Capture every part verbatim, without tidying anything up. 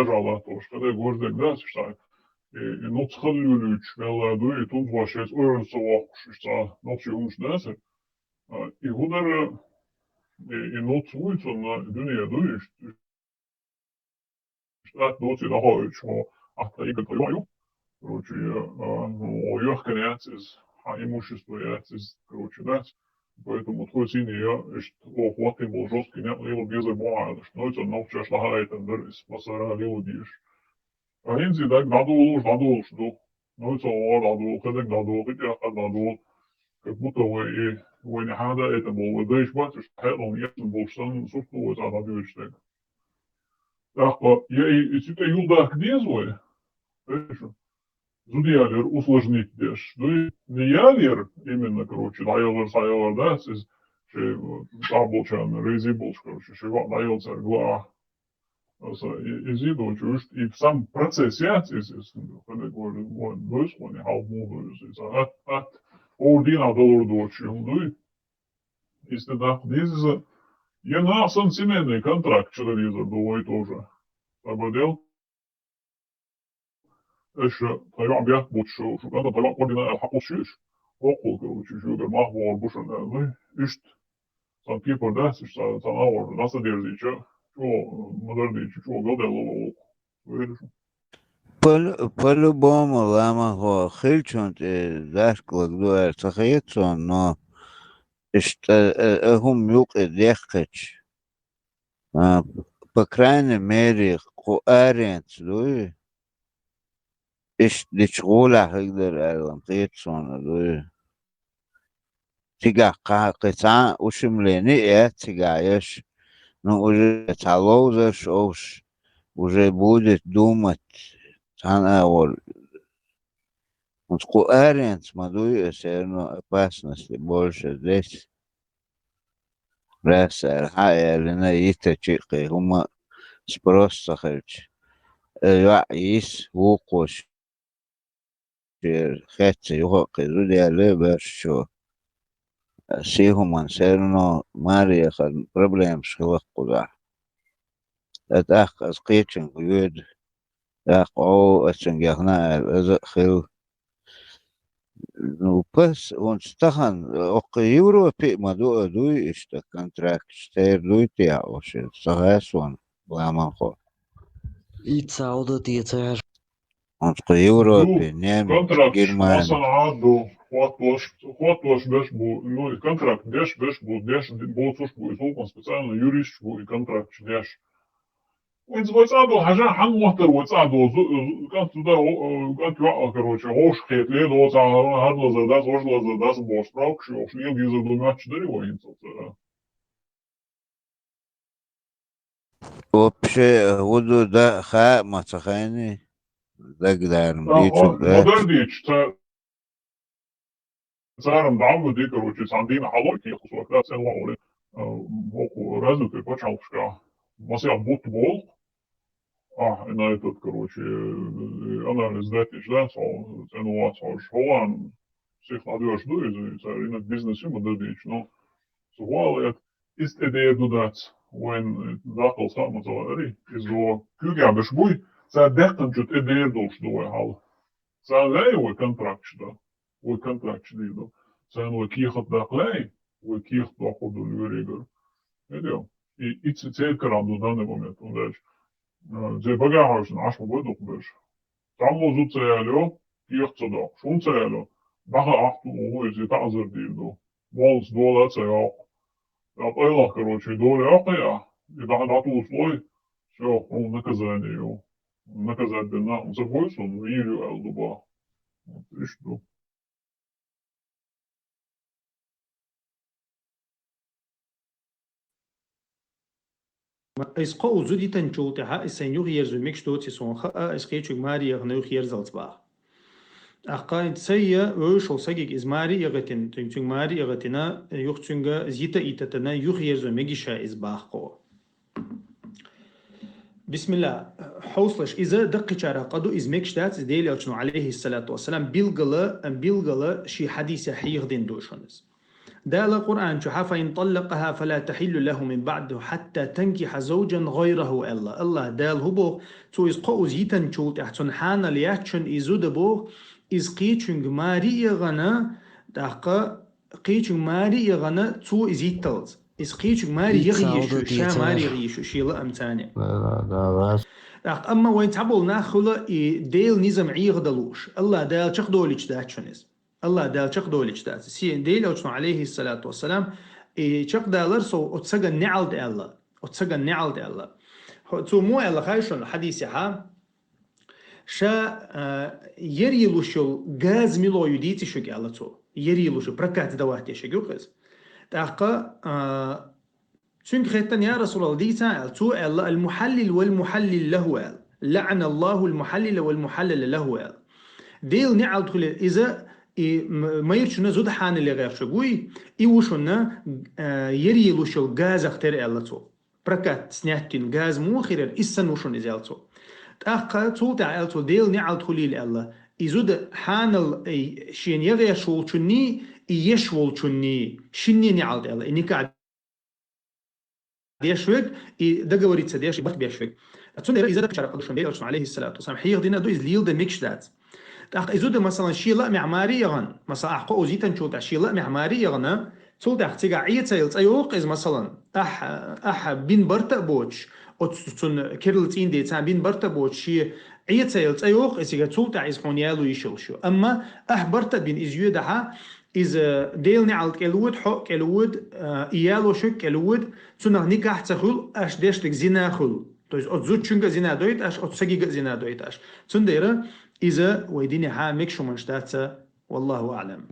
жа латтош, кхы дерг гожа дерг дац, иштта, и, и нуц хала лелаеш мел а ду, и тунцгӀа шайца ойран ца воккхуш, иштта, нохчий хӀумаш дацар. А, и хӀу дара, и, и нуц вуй цунна, дуьне дуй, иштта, иштта атта доций дӀахоуьйтуш, хьо атта игар тхо йоӀ ю. Короче, а, ну, йохкан яц иза, хьан имущество яц иза, короче, дац. Поэтому тхо сине я, иштта, оха хӀоттийна болу жесткий некъ лело безар бу хьан аьлла, ну, цунна нохчаш лахьайтан дара иза, массара лело дезаш. А хӀинца и даг дӀадолуш, дӀадолуш ду. Ну, цо вор дӀадолу, кхидерг дӀадолу, кхидерг дӀадолу. Как будто вай и, вайна хьада это болу, вай дайша бац, уьш хьекъална эцна болуш санна, сурт ду вай цхьа дӀадоьдуш дерг. ТӀаккха, я и, и цу тӀе юлдахка деза вай? Вешан. Зуда ялера усложнить деш. Дуй, не ялера, именно, короче, дӀаялар, схьаялар дац, иза шайн, э, цӀахь болчарна, рези болуш, короче, шайн ваъ дӀаялла цаьрга лаа. Аса, и, иза и доцуш, и сам процесс яц, иза, иза, хӀана гори, гори, дойс хьуна, хьал муха дойс, иза, ат, ат, хӀора дийнахь далур доцуш, хӀума дуй? Иза даккха деза, иза, я нах санна семейный контракт чу дан дезар ду вай тоже. Ца бадел? Аша, тхайоӀ бехк буц шу, шу кӀанта тхайоӀ кхо дина аьлла хьакхуссуьйтуш, хӀокхул, короче, шуьгара мах бохур бу шуна аьлла, ну, иштта. Сан кепар дац, иштта, сан, сан агӀор дӀасадерзийча, чӀогӀа ма-дарра дийча, чӀогӀа галдаьлла ву оха. Вайна шу. По-, по-любому, ламахо хилчун тӀе дархкалаг ду аьлла ца хета суна, но иштта, э, э, хӀума юкъе дехкича, а, по крайней мере, кху аренца дуй, иштта дича гӀолехь хӀига дара аьлла хета суна дуй. Цигахь кхаьхьа кхин цхьа ушимлени а яц цигахь еш. Ну, уже цхьа ловзарш овш, уже будет думать, цхьана а вор. ХӀунца кху аренца ма дуй, все равно опасности больше здесь. Расса аьлла, хьа а аьллина, йитачи а кхин хӀума спрос ца хилча, э, йоӀ йис, вукхо шера хетта юха а кхин зуда яьлла а баьрша чо. Сий хӀуманна все равно маре яхарна проблемаш хиларх кхузахь. Ткъа тӀаккха аса кхечуьнга йоьду. ТӀаккха Ӏо ацуьнга яхна аьлла, аза а хилла. Ну, пас, хӀунца тахана, оккху Европе а ма ду а дуй иштта контракташ, тера дуй те оша, ца хаьа суна, ламанхо. Ица Ӏо ду те ца хаьа. ХӀунца кху Европе, Ну, немец, контракташ Германия. Масала Ӏа ду, хӀоттош, хӀоттош беш бу, ну, и контракт деш беш бу, деш боцуш бу, и сулкъан специально юристаш бу, и контракташ деш. Вайца вай цӀа ду, хьажа, хьан моттар вай цӀа ду, зу-, зу-, кӀант зуда, о, о, кӀант йоӀ, короче, гӀовш хетале, до цӀа хьар-, хьар лазар дац, вож лазар дац, бохуш, справкаш йохуш, лел дезар ду моьтташ дари вай хӀинца цӀа. Вообще, хӀу ду да хаа ма ца хайни, дагдарна А, дийцур а, дац. Модерн дийцу, ца-, Царам дӀавади, короче, цхьана дийнахь хьалой кехат сорта, цӀен ваале, а, боху развитый пачхьалкхашка масех бутт болу, а, на этот, короче, анализ датиш, да, со цӀен вац хьожуш. ХӀолан сих ладоьгӀуш ду иза, цара инак бизнес ю ма дадийча, но со ваале, иза тӀе дер ду дац, вайн дакъал схьа а ма ца лаари, иза до куьйгахь беш буй, цара даьккхинчу тӀе дер долуш ду вай хьал. Цара лаьий вай контракташ дан? Вай контракташ дийр ду. Царна вай кехат даккха лаьий, вай кехат доккхур ду лоьригара. Видео. И, и ц-, церкарахь ду данный момент, хӀунда аьлча, а, зе багахь хьожуш Ӏаш ма бой дукха берш. Цхьаммо зуда ца ялайо, кехат ца доккхуш. ХӀунда ца ялайо? Баха ахту ву иза таӀзар дийр ду. Моллас дола а ца йоккху. Ткъа къайлах, короче, дола йоккху я, и баха дӀатулуш лой, всё, хьуна наказание ю. Наказать дина, ца гой суна, вийр ю аьлла ду баха. Вот, иштта ду. Ма, иза кхо зуда йитанчул тӀаьхьа, иза сайн юхаерзо мегаш доций суна хаа, иза кхечуьнга маре яхана юхаерзалц баха. ТӀаккха цайя вевзаш волу сагига иза маре а яхийтина, цуьнга, цуьнга маре а яхийтина, юха цуьнга иза йита а йитатана, юхаерзо мегий ша иза баха кхо. Бисмилла, хьовсалаш, иза даккхийчарах къа ду, иза мегаш дац, иза Делан Элчано, алейхиссалату вассалам, билггала, билггала шен хьадисехь хьехадина ду шуна иза. Дала Къуръан чу хьа: «فإن طلقها فلا تحل له من بعد حتى تنكح زوجا غيره», аьлла. АллахӀ Дала хӀу боху, цо иза кхоуза йитанчул тӀаьхьа цунна хьанал яц шуна и зуда боху, иза кхечуьнга маре а яхана, тӀаккха кхечуьнга маре а яхана, цо иза йитталц. Иза кхечуьнга маре яха езаш ю, ша маре яха езаш ю, шен лаам царна. ТӀаккха амма вайн цхьаболу нах хуьла и Делан низам Ӏехадала лууш, АллахӀ Дала чекхдолуьйтуш дац шуна иза. АллахӀ Дала чекхдолуьйтуш дац. Се Делан Элчано, Ӏалайхиссалату вассалам, и чекхдалар со оцу сагана неӀалт аьлла. Оцу сагана неӀалт аьлла. Хьо-, цо муха аьлла хаьий шуна хьадисехь? Ша, а, яре луш йолу газа мила ю дийци шуьга аьлла цо. Яре луш ю, прокат сдавать деш ю иза. ТӀаккха, а, цуьнга хаьттина: «Я РасулаллахӀ, дийца», аьлла. Цо аьлла: «المحلل والمحلل له», аьлла. «لعن الله المحلل والمحلل له», аьлла. Делан неӀалт хуьлийла иза, и м-, майрачунна зуда хьанал яхарг вуй, и ву шуна, а, яре луш йолу газах тера аьлла цо. Прокат снять дина газа муха хир яра, иза санна ву шуна иза аьлла цо. ТӀаккха цул тӀаьхьа аьлла цо: «Делан неӀалт хуьлийла», аьлла. И зуда хьанал, и шена яхаш волчунний, и еш волчунний, шинне неӀалт аьлла. И никахь деш верг, и договориться деш, и барт беш верг. Цундела иза дакъа чарах ду шуна Делан Элчано, Ӏалайхиссалату вассалам, хьехадина ду иза леладан мегаш дац. ТӀаккха иза зуда, масалан, шен лаамехь маре а яхана, масалан, ахь кхоуза йитанчул тӀаьхьа шен лаамехь маре а яхана, цул тӀаьхьа цигахь Ӏеца йолу цӀа йоху иза, масалан, ахь, ахь бина барта а боцуш, оцу цунна керла цӀийнден цхьа бина барта а боцуш, шен Ӏеца йолу цӀа йоху иза цигахь, цул тӀаьхьа иза хьуна яло йиш йолуш ю. Амма ахь барта а бина иза йоьдахь, иза Делан неӀалт кӀел воьду, хьо а кӀел воьду, а, и ялош верг кӀел воьду, цунах никахь а ца хуьлу, аша деш дерг зина хуьлу. То есть оцу зудчуьнга а зина дойту аша, оцу сагига а зина дойту аша. Цундела иза вай динехь мегаш хӀуманаш дац, валлаху аӀлам.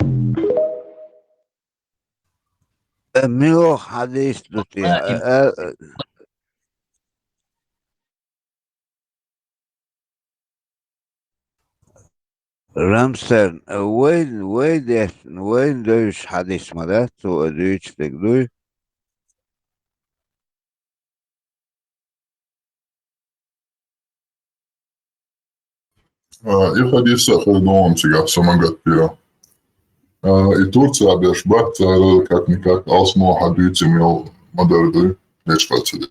Э, муьлха хьадис ду те? Э, э, Рамстерн, э, вайн, вайн деш, вайн девзаш хьадис ма дац, цо а дуьйцуш дерг дуй? А, и хьадис а хир ду хьуна цигахь, са магат бен. А, и Турция беш бац цара, как-никак, алсамо хьан дуьйцина йолу ма-дарра дуй, дечка ца де.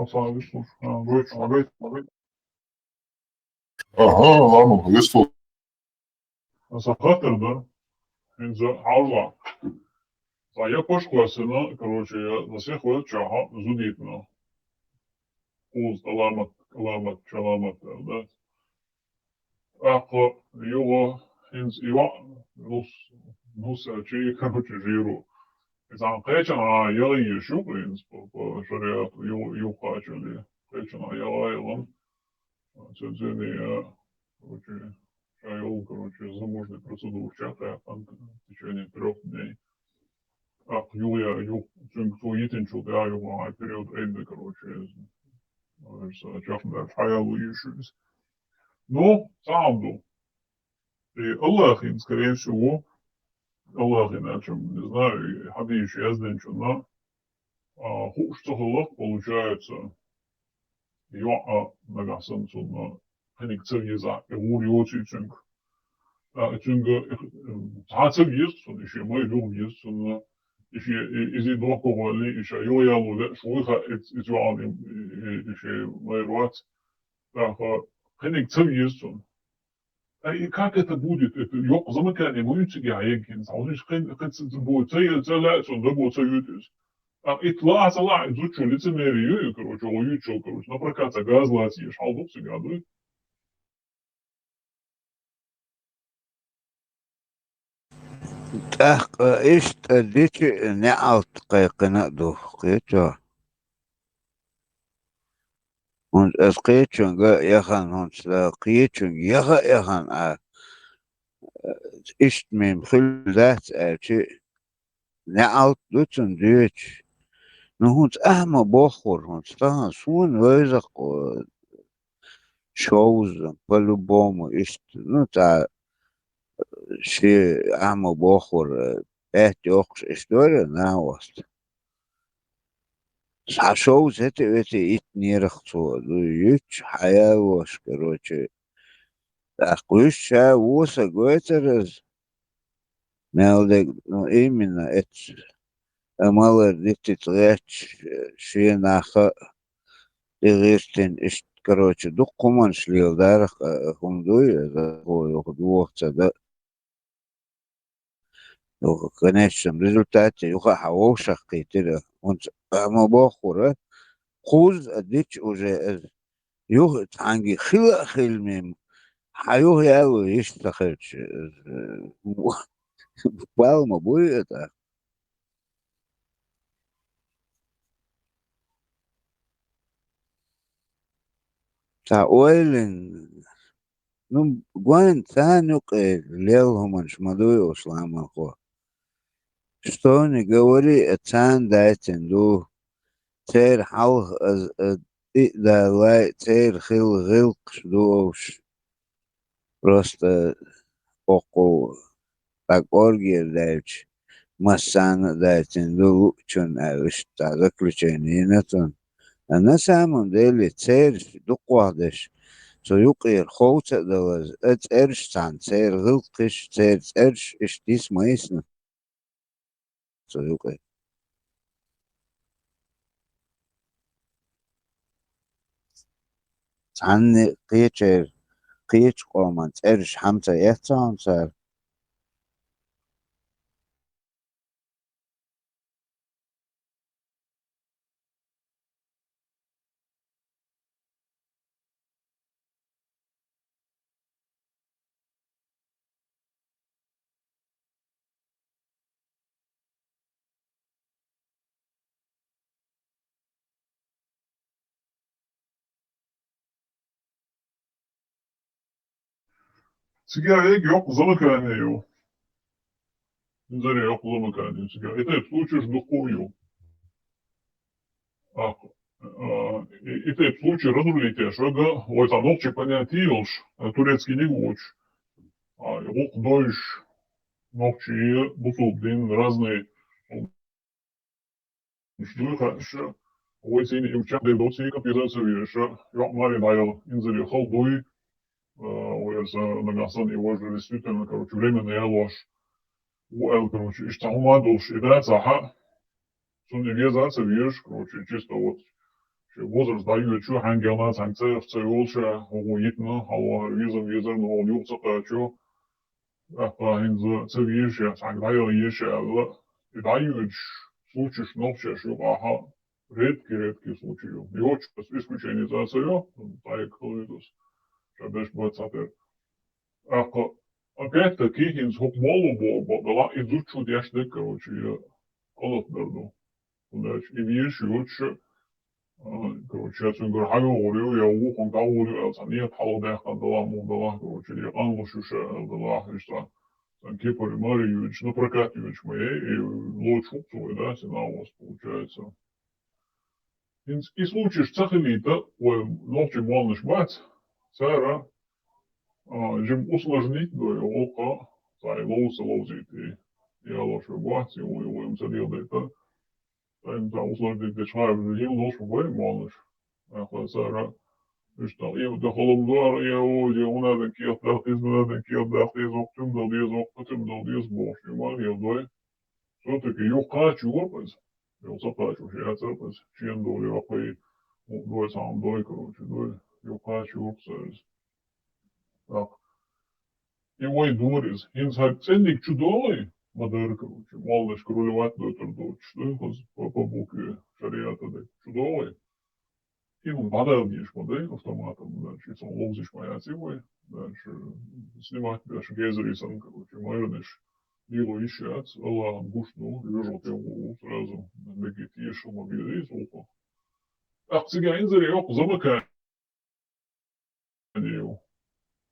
Сан вислуш, а, гойтуш, а, гойтуш, а, гойтуш. Аха, ладно, вислуш. Сан хаттар дар. ХӀинца хьалха. Сан я паш кхоьссина, короче, я на всех вот чаха зудитна. Уз аламат, аламат, чаламат, да. ТӀаккха юха хӀинца и йоӀ, нус, нус а чи, короче, жийр ву. Иза кхечанхьа яла езаш ю, хӀинца по, по шариату ю-, юхачуьнга. Кхечанхьа яла, яла. Цуьнан, цуьнан, э, короче, ша йолу, короче, замужный процедура чекхъяьккхина в течение трёх дней. ТӀаккха юха я, юха, цуьнга цо йитинчул тӀаьхьа юха хьайн период айдда, короче, иза. Аса чекхдаьлча хьаяло езаш ю иза. Ну, цхьа хӀума ду. И Аллахьан, скорее всего, Аллахьан, о чём, не знаю, и хьадисаш яздинчунна, а, хууш ца хиларх, получается, йоӀ а нагахь санна цунна кхиниг ца везахь, и гӀур йоций цуьнга. А, цуьнга, э, цхьа ца веза цунна, и шен майра юха веза цунна, и шен, и, иза дохко валли, и ша йоӀ яло веаш вуй хаьа, и, и цу йоӀан и, и, и шен майра вац. ТӀаккха кхиниг ца веза цунна. А, и как это будет? Это йоккха замыкание ма ю цигахь еггина. Хьо иза кхин, кхин ца, ца бо, ца е-, ца лаьа цунна, даго ца юьту иза. А, итт лахь а ца лахь, и зудчо лицемерие ю, и, короче, оха юьтучул, короче, на прокат цхьа газ лаца езаш, хьал ду цигахь дуй? ТӀаккха иштта дичи неӀалт кхайкхина а ду, кхечо. ХӀунда аса кхечуьнга яхана, хӀунда аса кхечуьнга яха а яхана, а, иштта мем хилла дац аьлча, неӀалт ду цунна доьчуш. Ну, хӀунца ахьа ма боххура, хӀунца тахан суна вайзакъо шовза, по-любому, иштта, ну, цхьа ши ахьа ма боххура, баьтта йоккхуш иштта дора нахост. Цхьа шовза хӀета а вете иттанерах цо, ду юьтча хьаялош, короче. ТӀаккха вуьшта ша вуса гойтар аз, мел дег, ну, именно эццу, а малар дитица гӀетташ, шен наха а тӀегӀиртина, иштта, короче, дукха хӀуманаш леладарах, а, хӀума дуй, аз хӀо юха дохаца да. Юха, в конечном результате, юха а хьа вовшах кхийтира. ХӀунца а ма боххура, кхузза а дича уже аз, юха цхьанги хила а хила мем, хьа юха ял ву иштта ца хилча, аз, бал ма буй а тӀаккха. Цхьа ойлина, ну, гвайн царна юкъе лелла хӀуманаш ма дуй уж ламанхо. Что ни говори, а царна дайтина ду. Церан хьалха аз, а, тӀе а далале, церан хилла гӀиллакхаш ду уж. Просто оккхул дӀакӀоргера даьлча, массарна а дайтина ду луучунна аьлла, иштта заключение йина цунна. А на самом деле цераш дукхох деш, цу юкъера ховца а далаза, а цӀераш цхьана, церан гӀиллакхаш, церан цӀераш иштта йиса ма йисна цу юкъе. Цхьанне кхечеран, кхечу къоман цӀераш хьама ца эццахьа цара. Цига эгга йоккха замыкание ю. Инзаре йоккха замыкание ю цига. И тайпа случаеш дукха ю. А, а, и, и тайпа случай разрулить еш вага, вай цхьа нохчий понятие йолуш, а, турецкий диг воцуш. А, и гӀуллакх дойуш, нохчий, бусулба дин, разные Уьш дуй хаьа, вай цӀийна и учебный доций компьютер ца везаш, йокъа маре дӀаяла, инзаре хала дуй, а, вай аса нагахь санна и важа действительно, короче, временно ялош ву аьлла, короче, иштта хӀума долуш и дац ахьа, цунна и веза ца везаш, короче, чисто вот, шен возраст дӀайоьдучу, хьаьнга гелна цхьаьнга ца, ца йолуша, хӀугу йитна, хьалвахар веза, везар, но хьуна юха ца кхачо, ТӀаккха хӀинца ца везаш, цхьаьнга дӀаяла езаш аьлла, и дӀайоьдуш случаеш нохчашна юкъахь редкий-редкий случай ю. Йоцуш аса исключение цӀа ца йо, цхьа а хила веза аса. Ша деш бац цхьатера. ТӀаккха опять-таки хӀинца хӀокху молла боху бакъдала, и зудчо деш дерг, короче, я кӀалат дар ду. ХӀунда аьлча и везаш йоцуша, а, короче, ша цуьнгара хьайогӀур ю, я вукхунга дӀагӀур ю аьлла, цхьа нийят хьалха даьккхина далахь, муха далахь, короче, я къанлуш ю ша аьлла далахь, иштта цхьана кепара маре йоьдуш, ну, прокат йоьдуш ма яй, и лоцуш хӀума ца вай, да, цхьана а вац, получается. ХӀинца и случаеш ца хилийта, вай нохчий молланаш бац, цара, а, жима усложнить до и гӀуллакха, цхьа и ловза ца ловзийта, и ялош вай бац, и вай, вай ца леладайта. Тайна тӀехь усложнить дечу хьаьвза йина лош бу вай моллаш. Ахьа цара иштта и дан халам дуара, я о, я хӀунда аьлла кехат даха деза, хӀунда аьлла кехат даха деза, воккха тӀум дала деза, воккха тӀум дала деза бохуш, и ма хила дой. Всё-таки юха кхача юра иза. Юха ца кхача уьш яцара иза. Шена дола йоккхий, дой цхьа хӀума дой, короче, дой. Юха кхача юра иза. Так. И вай дора иза. ХӀинца хӀара цӀенниг чу догӀий, ма дара, короче, моллашка рулевать дойтур доцуш, ду, хаза по, по букве шариата дай. Чу догӀий. И хӀума дӀадала дезаш ма дай, автоматом, дальше, и цхьа ловзаш ма яц и вай. Дальше, снимать беш, гезари санна, короче, майранаш. Дило йиш яц, Аллахьан гуш ду, вежарий тӀе ву сразу, мегий тешал ма безий, сулха. ТӀаккха цига инзаре йоккха замыкание ю.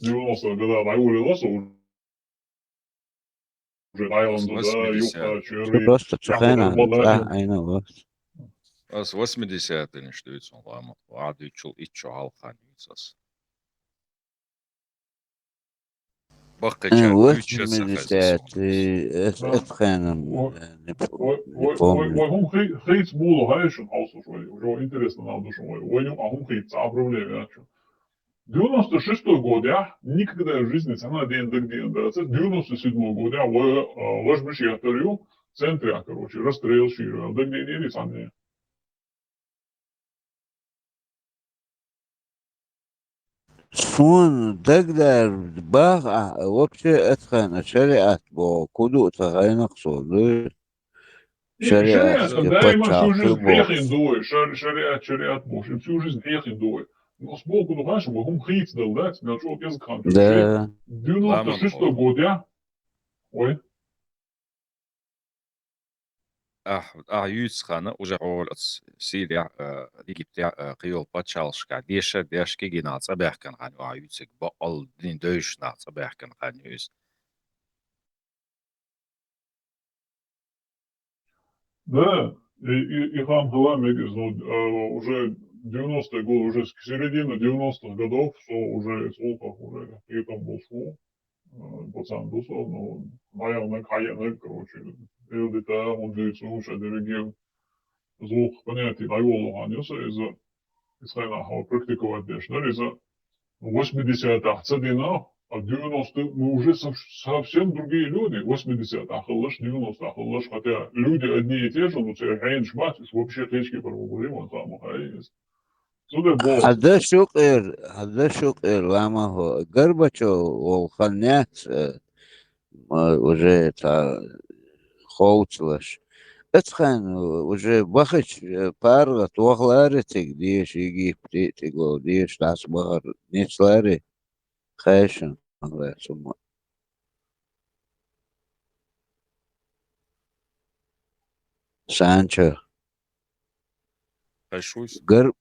девяносто года дӀайолаелла со уже, дӀайолаелла, да, юха, чуьра. Просто цу хенахь тӀаьхьа Ӏийна вац. Ас восьмидесятыйнаш дуьйцу хьуна, Ламат, ахь дуьйцучул итт шо хьалха дуьйцу ас. Баккхийчара дуьйцуш а ца хезна суна. Восьмидесятый, эс, эс хенам, э, не п-, не помню. Вай хӀума хи-, хийца муха хьаьжча шуна, хьовсалаш вай. Уже интересно нах ду шуна вай. Вай юкъа хӀума хийца, цхьа проблема яц шуна. Девяносто шестой годехь никогда в жизни цхьана ден дагадеана дацар. Девяносто седьмой годехь вай, а, лажмаш еттар ю, центрехь, короче, расстрел шийра, дагадеанера цхьанне? Суна дагадара баха, а, вообще, эцхьана шариат боху, куду а ца хайнах со, ду? Шариат, шариат, даима всю жизнь хьехина ду вай, шар-, шариат, шариат боху, всю жизнь хьехина ду вай. Ну, ас боху, ду хьаша, вай хӀума хийца дала дац, мел чӀогӀа кӀезиг хан чу. Да. Девяносто шестой годехь. Ой. Ахь, ахь юьйцу хенахь уже хьо оцу Сирехь, а, Египтехь, а, кхийолу пачхьалкхашкахь дешар деш кегий нах цӀа баьхкина хан ю, ахь юьйцург баккъал дин девзаш нах цӀа баьхкина хан ю иза. Да, и, и, и хан хила мегар иза, ну, а, уже девяностые годы, уже с середины девяностых годов, со уже из гӀуллакхах уже кхетам болуш ву. Э, пацан ду со, ну, наверное, хьаеннарг, короче, эл дита, хӀунда дуьйцу, ша дерриге из гӀуллакх, понятие, дӀайолу хан ю со иза, иза хенахь практиковать деш дара иза. Восьмидесятых ца дина, а девяностые мы уже сов-, совсем другие люди. Восьмидесятых хилалаш, девяностых хилалаш, хотя люди одни и те же, но церан хьенаш бац, уж вообще кхечке пара ву гури, ван хаа ма хаьа иза. Цу де боху. Хьан даш юкъера, хьан даш юкъера, Ламат, хӀо, Горбачев волу хан яц, э, ма, уже цхьа ховцалаш. Эцхьана уже бахича, э, паргӀат вахаларе цига деша, Египте а цига вала деша, дӀасабахар нисларе, хаьшна, ма лаьцна ма. Санчо. Хьаьш вуй со? Гар-,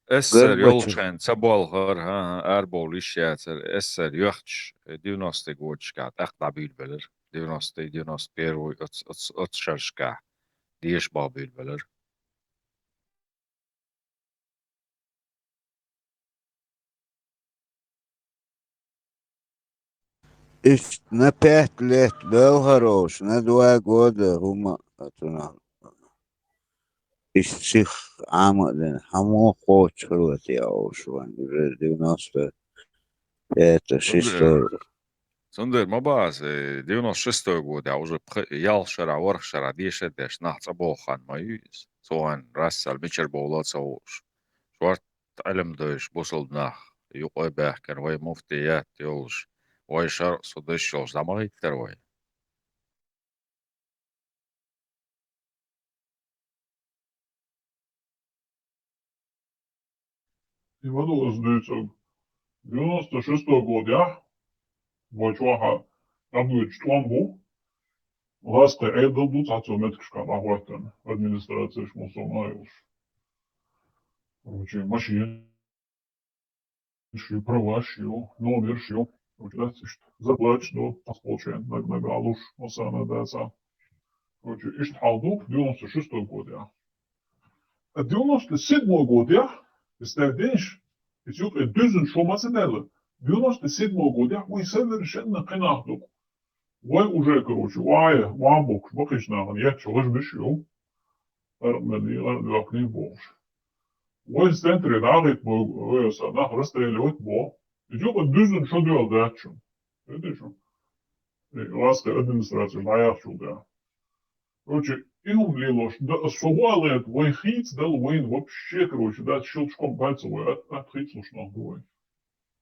эссар Горбачев йолчхьан ца болхара, хӀан-хӀа, арабовла йиш яцара, эссар йоьхча, девяностые годашкахь тӀаккха дӀабуьйлабелира. Девяностые, девяносто первый, оц-, оц-, оцу шерашкахь деша бахабуьйлабелира. Иштта на пять лет боьлхар олуш, на два года хӀума а цунах. Иштта сих Ӏама а дина, хьан муха кхочуш хилла те олуш вайн, уже девяносто, Это шестой. Цундела ма бац, э, девяносто шестой годехь уже пх-, ялх шарахь, ворхӀ шарахь деша а деш, нах цӀа боху хан ма ю иза. Цу хенахь Расселла мичара бовла а ца хууш. Шорта Ӏилма дойуш бусалба нах юкъа а баьхкина, вай муфтият йолуш, вай шарӀ, суд йолуш дӀа ма хӀиттара вай. И ма ду аса дуьйцург. Девяносто шестой годехь вай чохь а къамелчу тӀом бу, гӀазкхийн Ӏедал ду цхьа цу меттигашкахь дӀахӀоьттина, администрацеш муссарна а йолуш. Короче, машина ю, праваш ю, номерш ю. Короче, дац иштта. Зарплаташ ду, пасполчен, наг-нагахь луш, массарна дацахь. Короче, иштта хьал ду, девяносто шестой годехь. А девяносто седьмой годехь, представь, деш, иза юкъе дуьззина шо ма ца даьлла, девяносто седьмой годехь вай совершенно кхин нах ду. Вай уже, короче, вай, ван боккхуш, баккхийчу нахана етташ гӀажмаш ю. Къаркъа меллий, къаркъа доьхкиний бохуш. Вайн центре дӀахӀитта боху, вай аса нах расстреливать боху. И чу къа дуьззина шо доьлла дац шуна. Хетий шуна? И гӀазкхийн администрацеш дӀаяхчул дела. Короче, и хӀума лелош, да, аса шо гӀо а лайта, вай хийцадала вайна вообще, короче, дац шилчком пальца вай ат-, ат хийцалуш нах ду вай.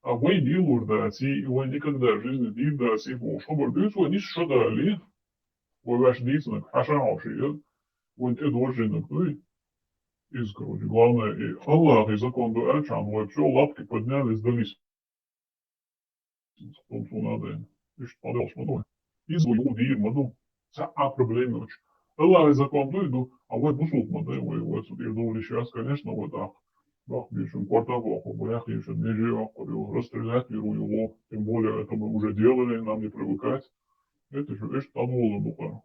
А вай лелор даций, и вай никогда в жизни дийр даций бохуш хабар дуьйцу вай, ниса шо далий. Вай ваьш дийцинарг хьаша хьовшийра, вайн тӀедожийнарг дуй. Иза, короче, главное, и Аллахьан закон ду аьлчахьана, вай всё, лапки подняли, сдались. Хьуна цунах а дайна. Иштта къа долуш ма ду вай. Иза вай юха дийр ма ду. Цхьа а проблема йоцуш. Аллахьан закон дуй ду, а вай бусулба ма дай, вай, вай цу тӀера довлийш яц, конечно, вай тӀаккха. Баккхийчун корта а боккхур бу, яхйийчун меже а йоккхур ю, расстрелять вир ву юха, тем более это мы уже делали, нам не привыкать. Это же иштта къа долу ду-кха.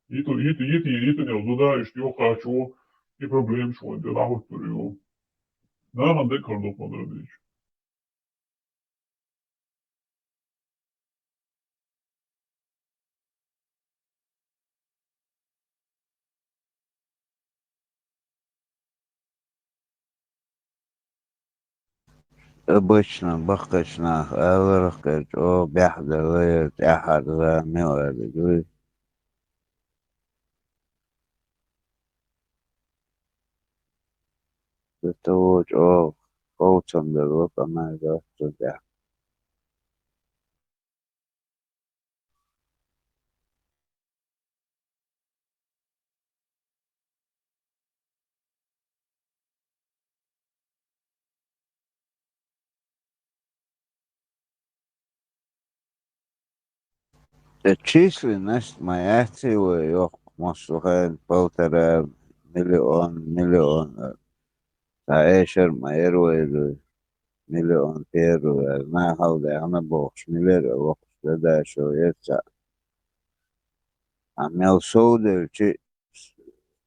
Йиту, йиту, йиту, йиту, йиту, зуда иштта йохкачо, и проблемаш вайн тӀе дӀахӀуттур ю. Нахана декхар ду-кха ма дар дийча. Обычно баккхийчу наха аларах кхечу, о, бехь дала, тӀаьхьарза, мел аьлла дуй. Ца того чӀогӀа ховцам дара, къамел дац цу тӀехь. Э, численность ма яций вай йоккха массо хенахь полтора миллион, миллион. Цхьа эшар ма яра вай дуй, миллион первый вай, нахала даьхна бохуш, миллион воккхуш дадашо яра цхьаъ. Ткъа мел совделчи,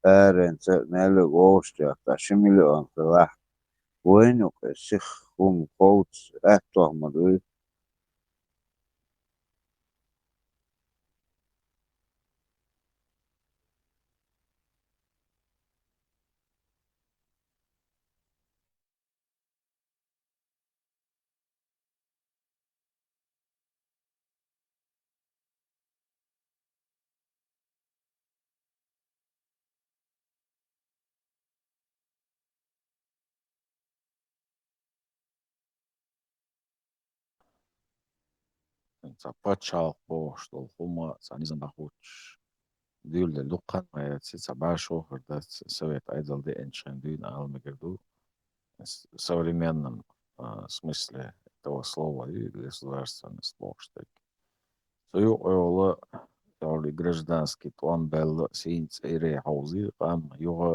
аренца а мел вовшахтоьхна, ткъа ши миллион хилахь, вайна юкъе сиха хӀума, ховца, аьттох ма дуй. Цхьа пачхьалкх бохуш долу хӀума цхьа низам дӀахӀуттуш дуьйладелла дукха хан ма яц, цхьа бӀе шо хир дац, совет Ӏедал деанчу хенахь дуьйна ала мегар ду. С-, современном, а, смысле этого слова и государственность бохуш дерг. Цу юкъа йолу, йолу гражданский тӀом баьлла сийна цӀерий хьовзий къам юха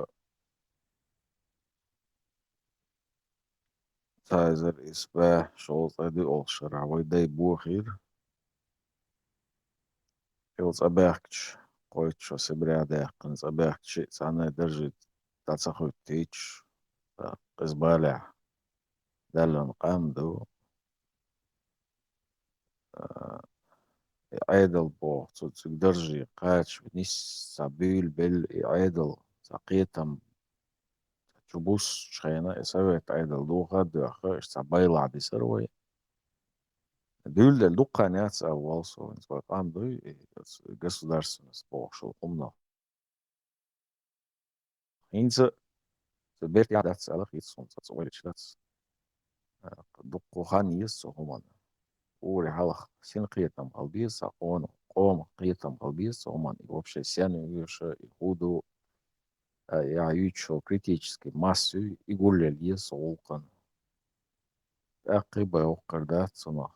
цхьа эзар исс бӀе шовзткъе доьалгӀачу шарахь вай дай бохийра. Хьо цӀа баьхкича, кхойтта шо Сибрехь даьккхина, цӀа баьхкича, цхьанна а даржий дӀа ца хуьттийча, ткъа иза балехь даьллан къам ду. А, и Ӏедал боху, цу цига даржий кхача нисса цхьа буьйлабелла и Ӏедал, цхьа кхетам чу буссучу хенахь, и совет Ӏедал духар а доьхна, иштта цхьа байлахь дисара вай. Дуьйладелла дуккха хан яц аьлла волу со, хӀинца вай къам дуй, и государственность бохуш йолу хӀуманах. ХӀинца цу бертехь дац аьлла хӀинца хӀинца цу ойлачу дац. Дуккха хан еза цу хӀуманна. Уггаре хьалха синкхетам хила беза цхьа къона, къоман кхетам хила беза цу хӀуманна. И вообще сенна ю йоша, и хӀун ду, а, я юьйцуш йолу критически масса ю, и гулъелла еза цу гӀуллакхана. ТӀаккха и бай воккхар дац цунах.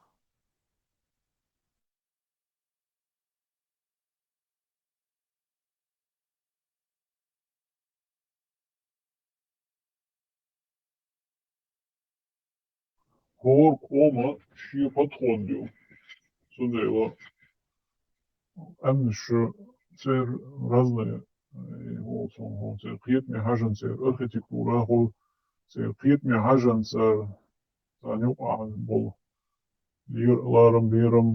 ХӀора къоман шен подход ю. Цундела амма шу церан разные, э, церан кхетаме хьажанца, церан архитектура а хуьлу, церан кхетаме хьажанца, царна юкъахь болу лер-, ларам-берам,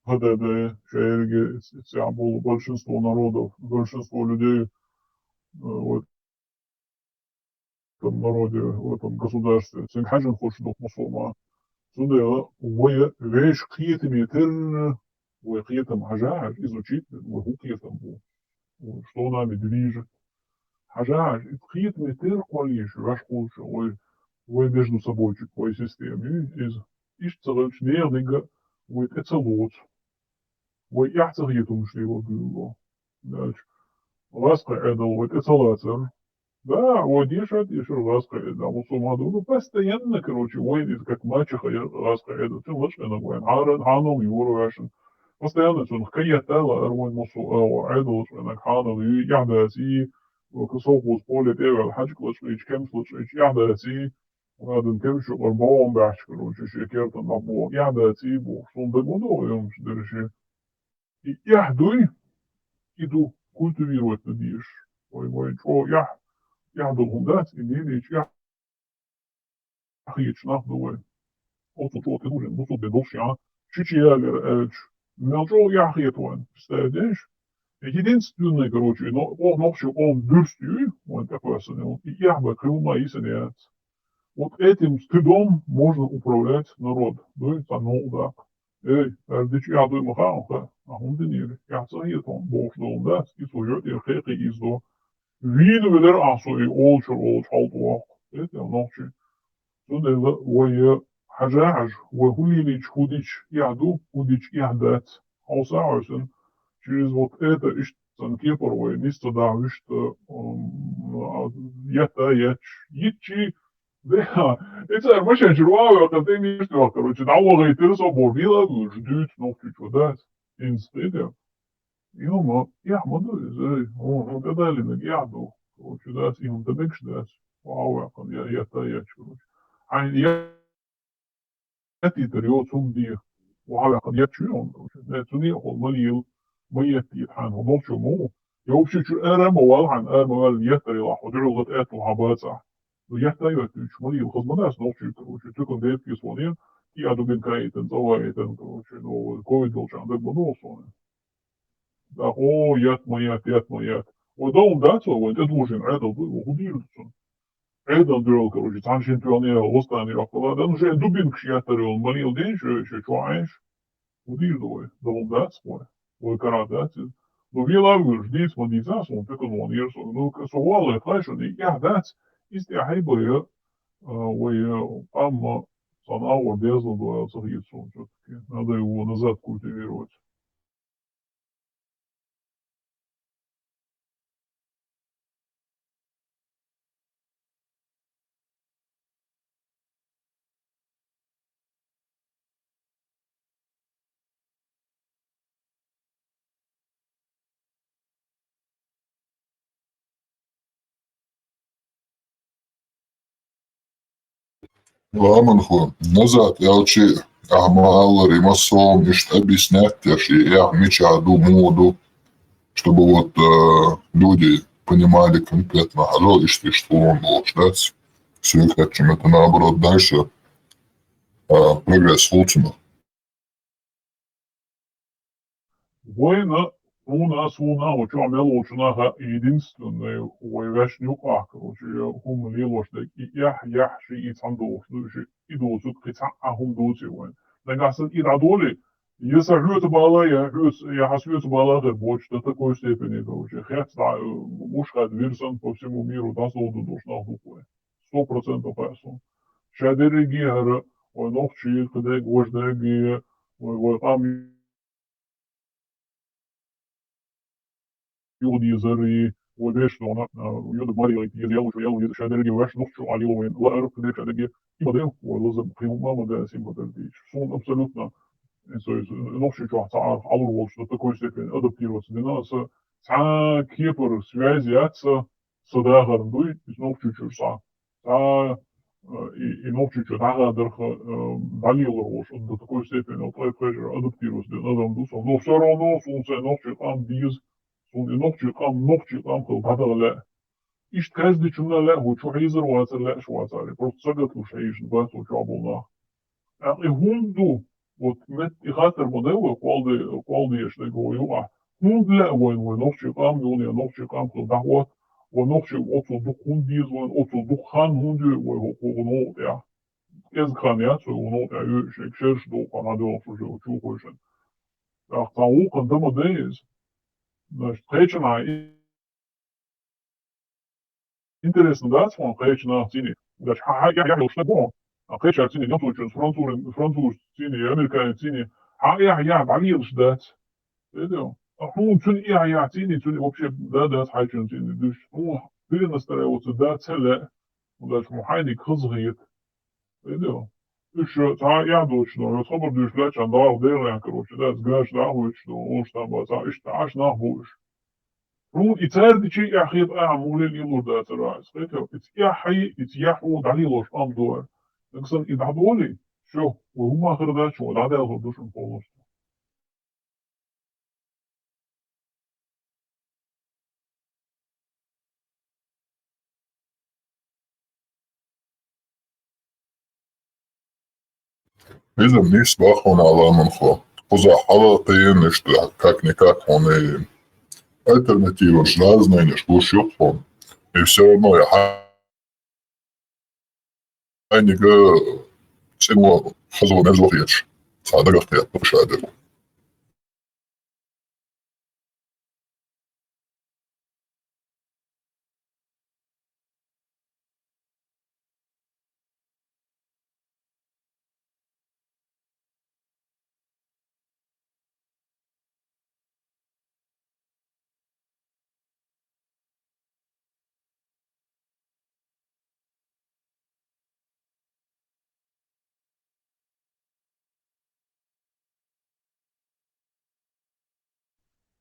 ХДД, шайриге цӀехь болу большинство народов, большинство людей, э, вот, в этом народе, в этом государстве, цуьнга хьаьжна хуьлуш ду мусулман. Цундела вай вешан кхетаме терра, вай кхетам хьажа, хьажа изучить, вай хӀун кхетам бу, что нами движет. Хьажа, хьажа, и кхетаме терра кхоллийша, ваьш кхуллуш, вай, вай между собойчик, вай система ю иза. Иштта ца хилча, нехан дерг вай тӀе ца лоцу. Вай эхь ца хетамаш лело буьйло. Дальше. ГӀазкхийн Ӏедал вай тӀе ца лацара. Да, вай деша а дешара гӀазкхийн Ӏедал, мусулман ду. Ну, постоянно, короче, вайна иза как мачеха яра гӀазкхийн Ӏедал. Цуьнан лачкъинарг вайна хьаран, хьанал юра ваьшна. Постоянно цунах каетта а лаара вайн мусу-, а, Ӏедал лачкъинарг хьанал юй, эхь даций, совхоз поле тӀе а ваьлла, хьаьжкӀа лачкъийча, кемса лачкъийча, эхь даций, Вадана кемсаш юкъара богӀам баьхча, короче, шен кертан нах богӀам эхь даций бохуш, суна дага ма догӀу, йомаш дара шен. И эхь дуй, и ду культивировать дан дезаш. Вай, вай чӀогӀа эхь, эхь долу хӀума дац, и дийна, и чӀогӀа эхь хеташ нах ду вай. Оцу чӀогӀа тӀедужина, бусулба дин долуш яхьа, чу-чу ялера аьлча, мел чӀогӀа эхь хета вайн, представь деш? Единственный, короче, но, оха нохчийн къоман дуьрста юй, вайн тӀекхоьссина, и эхь бан кхин хӀума йисина яц. Вот этим стыдом можно управлять народ. Ну, и цхьа новкъа даккха. Эй, аьлла дича эхь дуй ма хаьа хьуна, а хӀунда динера? Эхь ца хета хьуна, бохуш долу дац, и цо йоӀ тӀера кхайкхий иза до. Вийна велира ахь со и олучуьра олучу хьалтӀа воккху. Этим нохчий. Цундела вай хьажа а хьажа, вай хӀун лелийча, хӀун дича эхь ду, хӀун дича эхь дац. Хьовса а хьовсина, через вот это иштта цхьана кепара вай нисса ца дахьа вуьшта, м, етта а етташ, йитчий, да, и цара машен чуьра ван а ваьккхина, тӀе мишта ваьккхина, короче, дӀавахийтира со боху, вела а вуьйлуш, дуьйцу нохчичо, дац, хӀинца кхетий. И хӀума эхь ма ду иза, эй, хьуна тӀедалийнарг эхь ду. Короче, дац, и хӀума тӀе мегаш дац. Ван а ваьккхина, я, етта а етташ, короче. Хьайна я Еттийтар йоцу хӀума де. Вахьа ваьккхина етташ ву хьуна, короче. Э, цу некъахула ма лела, ма еттийта хьайна, хьо болчо ма ву. Я вообще чуьра ара а ма вала хьайна, ара ма ваьлла, еттар елахь, хьо дуьхьал лата аьтту хьан бацахь. Ну, етта а йоьттуьйтуш ма лела, хаза ма дац нохчий, короче, цуьнан дерг кхийса ванера, и а дубинка йитина, цӀа ван йитина, короче, ну, ковид долчохь дага ма догӀу суна. ТӀаккха, о, етта ма етта, етта ма етта. Вай дан хӀума дац вай, вайн тӀедужийна Ӏедал ду, вай хӀун дийр ду цунна? Ӏедал дуьхьал, короче, цхьана шина тоьхна яла, вастана йоккхула, дан шайн дубинкаш еттар йолу, ма лела ден, шо, шо чохь Ӏеш. ХӀун дийр ду вай? Дан хӀума дац вай. Вай карахь дац иза. Ну, вела а вуьйлуш, дийца ма дийца, суна пекан вон ера со. Ну, со валлай, тхайшунна, и эхь дац, иза тӀехь хьайбайа, а, вай, а, къамма, сан агӀор дезна ду аьлла ца хета суна всё-таки. Надо его назад культивировать. Ламанхо, назад аьлчи, ахьа ма-аллара, и массо а хӀума иштта объяснять деш, и эхь мичахь ду, муха ду, чтобы вот, э, люди понимали конкретно, хьажал иштта, иштта хӀума бохуш дац. Всё, к лучшему, это наоборот, дальше, э, прогресс хӀуцунах. Вайна, хьуна, суна, вай чохь мел волчу наха единственный вай ваьшна юкъахь, короче, хӀума лелош дерг, и эхь, яхь, ши и цхьаьна дохуш ду, ши и доцург, кхин цхьа а хӀума доций вайна. Нагахь санна и дӀадоле, я са хьоьца бала, я хьоьца, я хьа соьца бала хир боцуш, до такой степени, короче, хец дӀа, э, мушхад вирсан по всему миру дӀасадовду долуш нах ду-кх вай. Сто процентов хаьа суна. Ша дерриге а хӀара, вай нохчий, кхидерг, важа дерриге, вай, вай къам юха дезар, и вай вешан догӀна, а, юха маре гӀайта еза, яллуш, ялла еза, ша дерриге ваьш нохчо Ӏалила вайна лаар, кхидерг ша дерриге, и ма даьлла, вай лазар, кхин хӀумма а ма даьлла, сима ма даьлла дийцаш. Суна абсолютно, э, со иза нохчий чохь цхьа Ӏалур волчу до такой степени адаптироваться дина, аса цхьа кепара связь яц сан, сан дахарна дуй, иза нохчий чуьра схьа. Цхьа, э, и, и нохчий чу дӀахадарх, э, дӀалелар волуш, до такой степени, вот, тӀе пхьежара адаптироваться дина адам ду со. Но всё равно суна сайн нохчий къам деза, суна и нохчий къам, нохчий къам хила дӀадаха лаьа. Иштта каждыйчунна лаьа, хӀу чу хьийзар вацар, лаьаш вацар. Просто сагатлуш хьийзаш бац хӀу чохь болу нах. ТӀаккха и хӀунда ду? Вот метта и хаттар ма дай вай, кхолде-, кхолдеш дерг вай юкъахь. ХӀунда лаьа вайна вай нохчий къам юна, я нохчий къам хила дӀахӀотта, вай нохчий оццул дукха хӀунда деза вайна, оццул дукха хан хӀунда йоь вай хӀокху гӀуллакх тӀехь? КӀезиг хан яц вай гӀуллакх тӀехь йоьуш, шераш дукха хан доьлхуш уже чу кхойшина. ТӀаккха цхьа вукхун дан ма дай иза. Значит, кхечанхьа интересно дац хьуна кхечу нах цӀийне. Даш хьан хьан яхь йолуш стаг бу хьуна? А кхечара цӀийне, немцойчун, французин, француз цӀийне, американец цӀийне. Хьан яхь яхь дӀалелаш дац. Эдо. А хьуна цуьнан яхь яхь цӀийне, цуьнан вообще да дац хьайчун цӀийне дуьш. Хьуна перенастраиваться дац ца лаьа. Хьуна дац хьуна хьайниг хаза хета. Эдо. Уьш цхьа яхь доцуш ду, хьо хабар дуьйш лаьчхьана дагӀа дерриг, короче, дац гаш дагӀа вуьйцуш ду, уьш там бац, иштта Ӏаш нах бу уьш. Хьуна и цара дичи эхь хета ахьа муха лелор дацара, иза хетар, иза эхь хьай, иза яхь ву дӀалелош къам ду ара. Нагахь санна и дӀадолий, шо, вай хӀумма хир дац, вай дӀадаьлла ду шуна полностью. Иза нисбахана Ӏаламанхо. Кхузахь хьала кхиенаш ду, как-никак хьуна альтернативаш, разнойнаш гуш ю хьуна. И всё равно я хьайнига цӀено хазо мерзо хеташ, цхьа дагах кхетта ша дерг.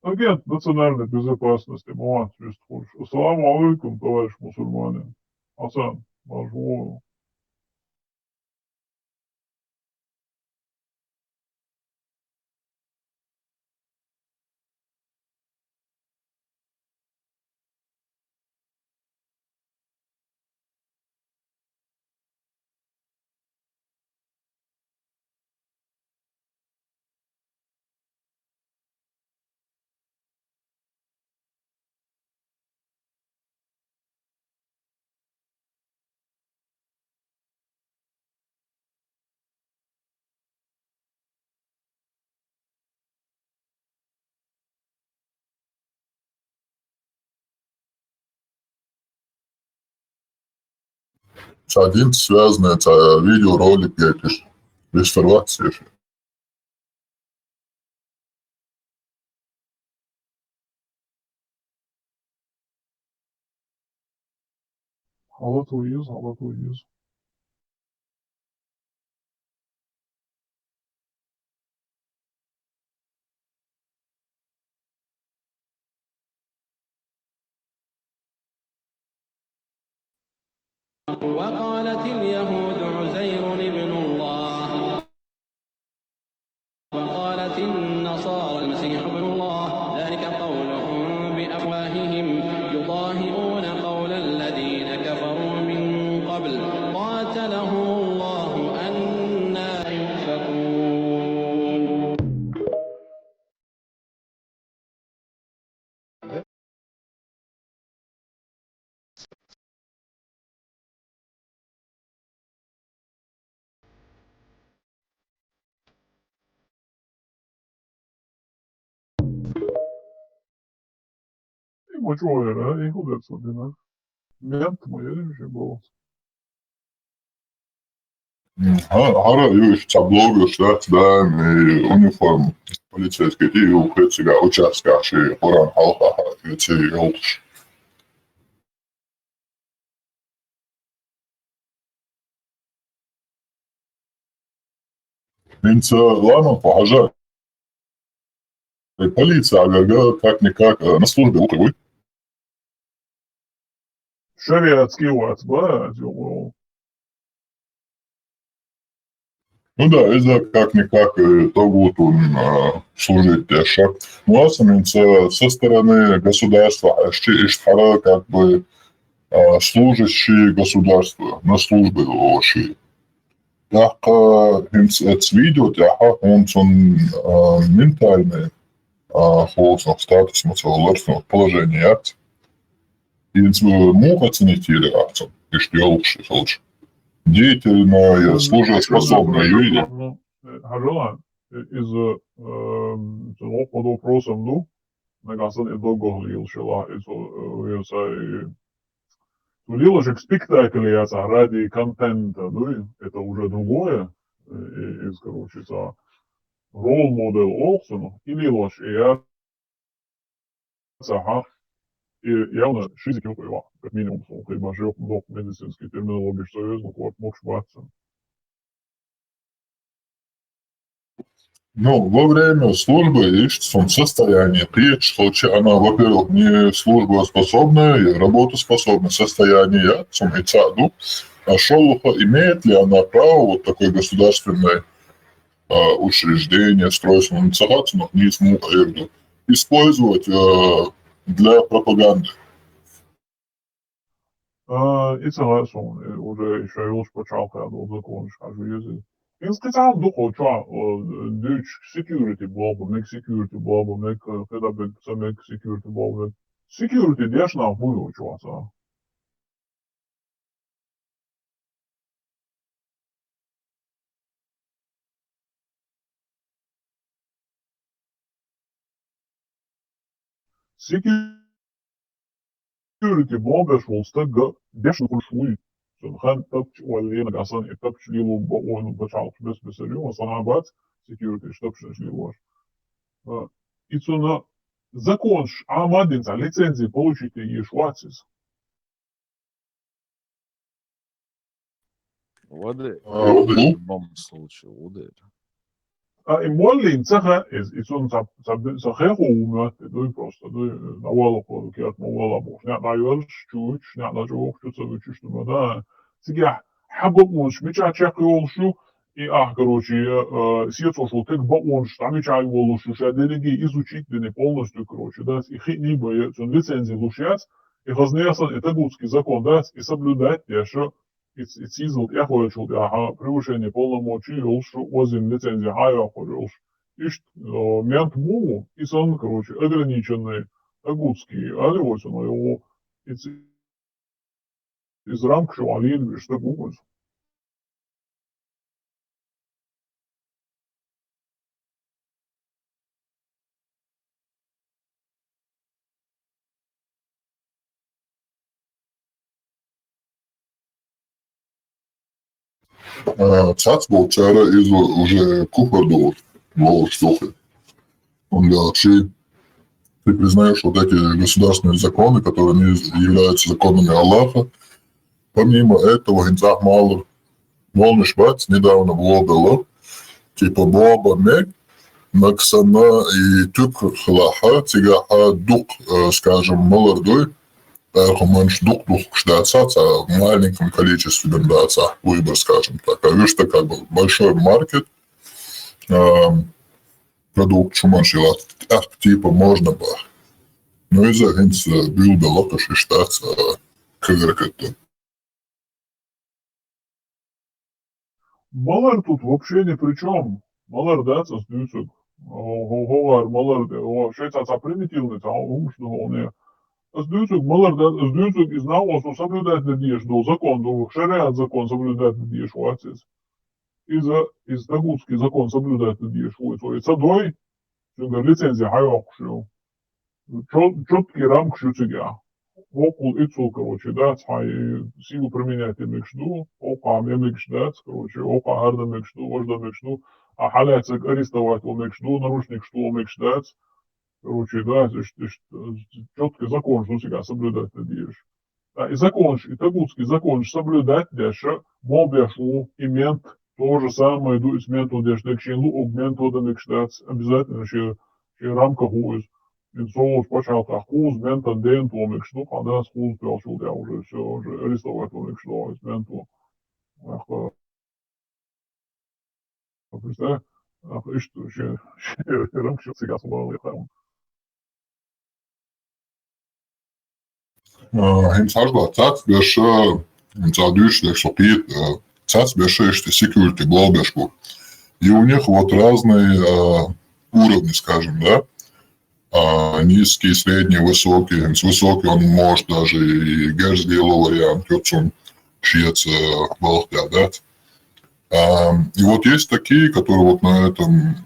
Агент национальной безопасности Мугьат Юсупович. Ассаламу алейкум, товарищ мусульманин. Хасан, мажму. Цхьа динца связанный цхьа видеоролик яйташ, реставрация. Хьалат ву иза, хьалат ву иза. وقالت اليهود عزير ابن الله، وقالت النصارى المسيح ابن الله، ذلك قولهم بأفواههم، يضاهئون قول الذين كفروا من قبل، قاتلهم الله أنى يؤفكون. Ма чӀоагӀа яра, и хӀу дацу дина? Мент ма яра уж балц. М, хӀа-, хӀара ю иш цхьа блогерш дац, да, и униформа полицейский, и ю хецигахь участкахь ши Къуръан хьалха хьа, и цига йолуш. ХӀинца ламан кху хьажа. Полиция, ага, как-никак, э, на службе ву-кх вуй. Шариатский вац, ба, Ну да, иза как-никак, э, тӀагутун, а, служить деш. Ну, а саминца со стороны государства, а, ишчи иштхьара, как бы, а, служащие государства, на службе лоши. ТӀаккха хӀинца эц видео тӀехьа хӀунцун, а, ментальный, а, хӀусамах статус ма ца валарцун положение яц. Иза муха оценить йира ахча? Иштта йолуш хилча. Деятельная, служебоспособная ю или? Ну, э, хьажал, э, иза, эм, цу воккха вопросам ду, нагахь санна и дог гохлийлаш ела, и цу, э, веса, и цу лелаш спектакль яцахь ради контента, ду, это уже другое, э, и, из, короче, ца role model олхсуну, и лелаш и я Ца хьа, и явно шизик юкъа йоах, как минимум, сон кхин баш йоккха доккха медицинский терминологиш союзно корта мукш бац. Ну, во время службы, ишт, сон состояние кхеташ, случае, она, во-первых, не службоспособная, и работоспособное состояние, сон и ца ду, а шоллуха, имеет ли она право вот такой государственной а, учреждение, стройство, ну, ца хац, но низ муха эр ду. Использовать, э, для пропаганды. А, и ца хац, э, уже ещё йолуш пачхьалкх а ду, законаш хьажа веза. Ин специально духо чу, э, дучу security баба, мег security баба, мег, э, хеда бег, ца мег security баба, мег. Security дешна хӀун йолчу ваца? Security бохуш волу стаг дешна хуьлуш вуй. Цунна хан тапча валлина гасан и тапча лилу бакъонан пачхьалкхаш бес-бесара ю, сан а бац, security тапчанаш лилош. А, и цунна законаш Ӏамадин ца лицензия получить еш вац иза. Ваде, А, в любом случае, ваде. А, и моллин ца ха, из, и цун ца, ца, ца хехо умат, дуй просто, дуй, на валу кот, киат ма вала бо. Шна на йолш чуч, шна на чух, чу ца вичуш, ну да. Цига, хабо муш, мича чек йолшу, и, а, короче, э, сецо шо тек бакъонаш, там мича йолшу, ша делеги изучить дени полностью, короче, да, и хини бо, цун лицензия лушьяц, и хазнеясан, и тагутский закон, да, и соблюдать, я шо, и, и цизал тӀехвоьлчул тӀаьхьа превышение полномочий йолуш, озин лицензия хьайоккхур йолуш. Иштта, э, мент бу, и сан, короче, ограниченный, тагутский, али вой сан, йо, и ци-, из рамкаш валийна виш таг ву иза. А, цац болчара иза уже куфр долуш, долуш тухи. Он говорит, ты признаешь вот эти государственные законы, которые не являются законами Аллаха. Помимо этого, хӀинца ахь малар волнаш бац, недавно боху дала, типа, боба мег, наксана и тюк хилаха, цигахьа дук, э, скажем, малар дуй, тӀаккха манаш дук духкуш даца, ца маленьком количестве бен даца, выбор, скажем так. А вишта как бы большой маркет, эм, продукт шу манаш йила, тӀаккха типа можно бах. Ну, иза хӀинца билгала кхуш иштаца, а, кагракатта. Малар тут вообще ни при чём. Малар дац ас дуьйцург. Хо-, хо-, ховар малар де, о, шайца ца примитивный, ца умуш ду хо не. Ас дуьйцург малар дац, ас дуьйцург из нахо со соблюдать дан дезаш ду, закон ду, шариат закон соблюдать дан дезаш вац иза. Иза, из тагутский закон соблюдать дан дезаш ву, цо и ца дой, цуьнгара лицензия хьайоккхуш ю. Чё-, чёткие рамкаш ю цигахь. Воккхул иццул, короче, дац, хьайн силу применять е мегаш ду, оккхахьа ме мегаш дац, короче, оккхахьа хӀара дан мегаш ду, важа дан мегаш ду, а хьалаьцнарг арестовать ван мегаш ду, наручникаш тӀа ван мегаш дац. Короче, да, иштта, иштта, чётко законаш ду цигахь соблюдать дан дезаш. А, и законаш, и тагутский законаш соблюдать деш, болх беш ву, и мент, то же самое ду иза менто деш, дерг шен луъург менто дан мегаш дац, обязательно шен, шен рамках ву иза. Иза со волчу пачхьалкхехь кхузза ментан дена то мегаш ду, кхана дац кхузза тоьллачул тӀаьхьа уже, всё, уже арестовать ван мегаш ду иза менто. Нах, а, представь, нах, иштта шен, шен рамкаш цигахь со ван ле хаьа. А, хӀинца хьажа, цаьрца беш, а, хӀинца дуьйцуш дерг со кхета, а, цаьрца беш иштта security болх беш бу. И у них вот разные, а, уровни, скажем, да? А, низкий, средний, высокий. ХӀинца высокий, он может даже и герз лело вариант, ю цунна шеца балха тӀехь дац. А, и вот есть такие, которые вот на этом,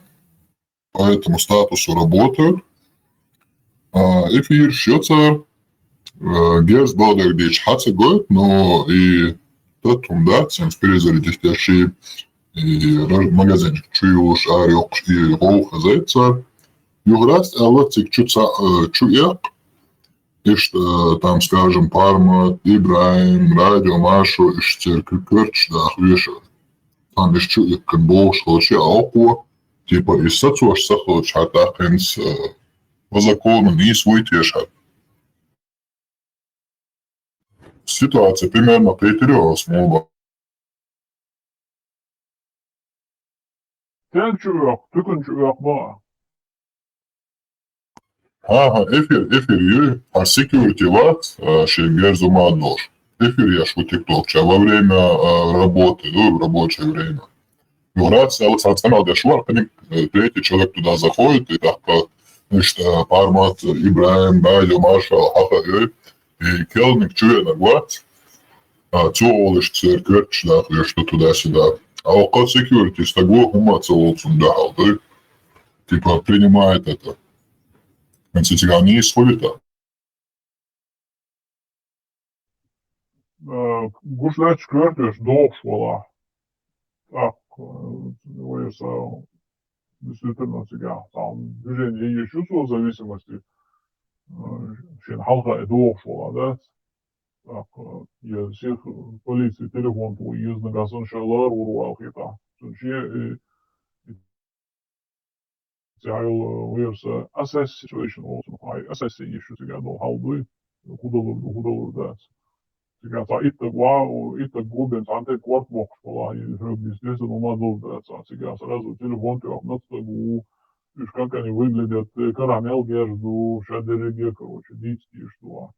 по этому статусу работают. А, эфираш ю цара, а, герз балха дерг дийцича хьа ца гойту, но и тӀе хӀума дац, цуьнца перезарядить деш и, и ра-, магазинчик чу юлуш, ара йоккхуш, и гӀовгӀа хезийта цара. Юха раст аьлла, цига чу ца, а, чу эккха, иштта, а, там, скажем, Пармат, ИбрахӀим, Радио Маршо, иштта церан коьрташ даха вешан. Там иштта чу иккхина бохуш хилча, а оккхо, типа, и сацош ца хилча, хьан тӀаккха хӀинца, а, по закону нийса вуй теша? Ситуация примерно кхийтира ас муха бан. Стенга чу оьху, туькана чу оьху ма. ХӀан-хӀа, эфир, эфир ю, а security вац, а, шен герз ма долуш. Эфир еш ву TikTok чохь во время, а, работы, ну, в рабочее время. Ну, раз Алекс цхьа къамел деш вара, кхин, э, третий человек туда заходит, и тӀаккха, значит, э, Пармат, ИбрахӀим, Радио Маршо, хьаха, э, и келниг чу веанарг вац, а, цо олуш церан коьрташ даха, что туда-сюда. А оккха security стаг ву, хӀума ца ло цунна дуьхьал, да? Типа, принимает это. Гуш лаьтташ коьрташ дохуш валахь. ТӀаккха, э, вай аса, действительно, цигахь цхьа движение езаш ю цо, зависимости, э, шена хьалха а дохуш валахь, да? ТӀаккха, э, я всех полиции телефон тӀе еза, нагахь санна ша лара вур вала хетахь. Цунна шен, э, Цхьайолу вайерса assess situation олу цунах, хьайн assess йиш ю цигахь долу хьал дуй, хӀун далур ду, хӀун далур дац. Цигахь цхьа иттаг ван, иттаг гу бен цхьаьнатӀе корта боккхуш валахь, и хьоьга дисдесса, ну, ма далур дац, цхьа цигахь сразу телефон тӀе оьху нацтаг ву, уьш как они выглядят, карахь мел герз ду, ша дерриге, короче, дийца дезаш ду.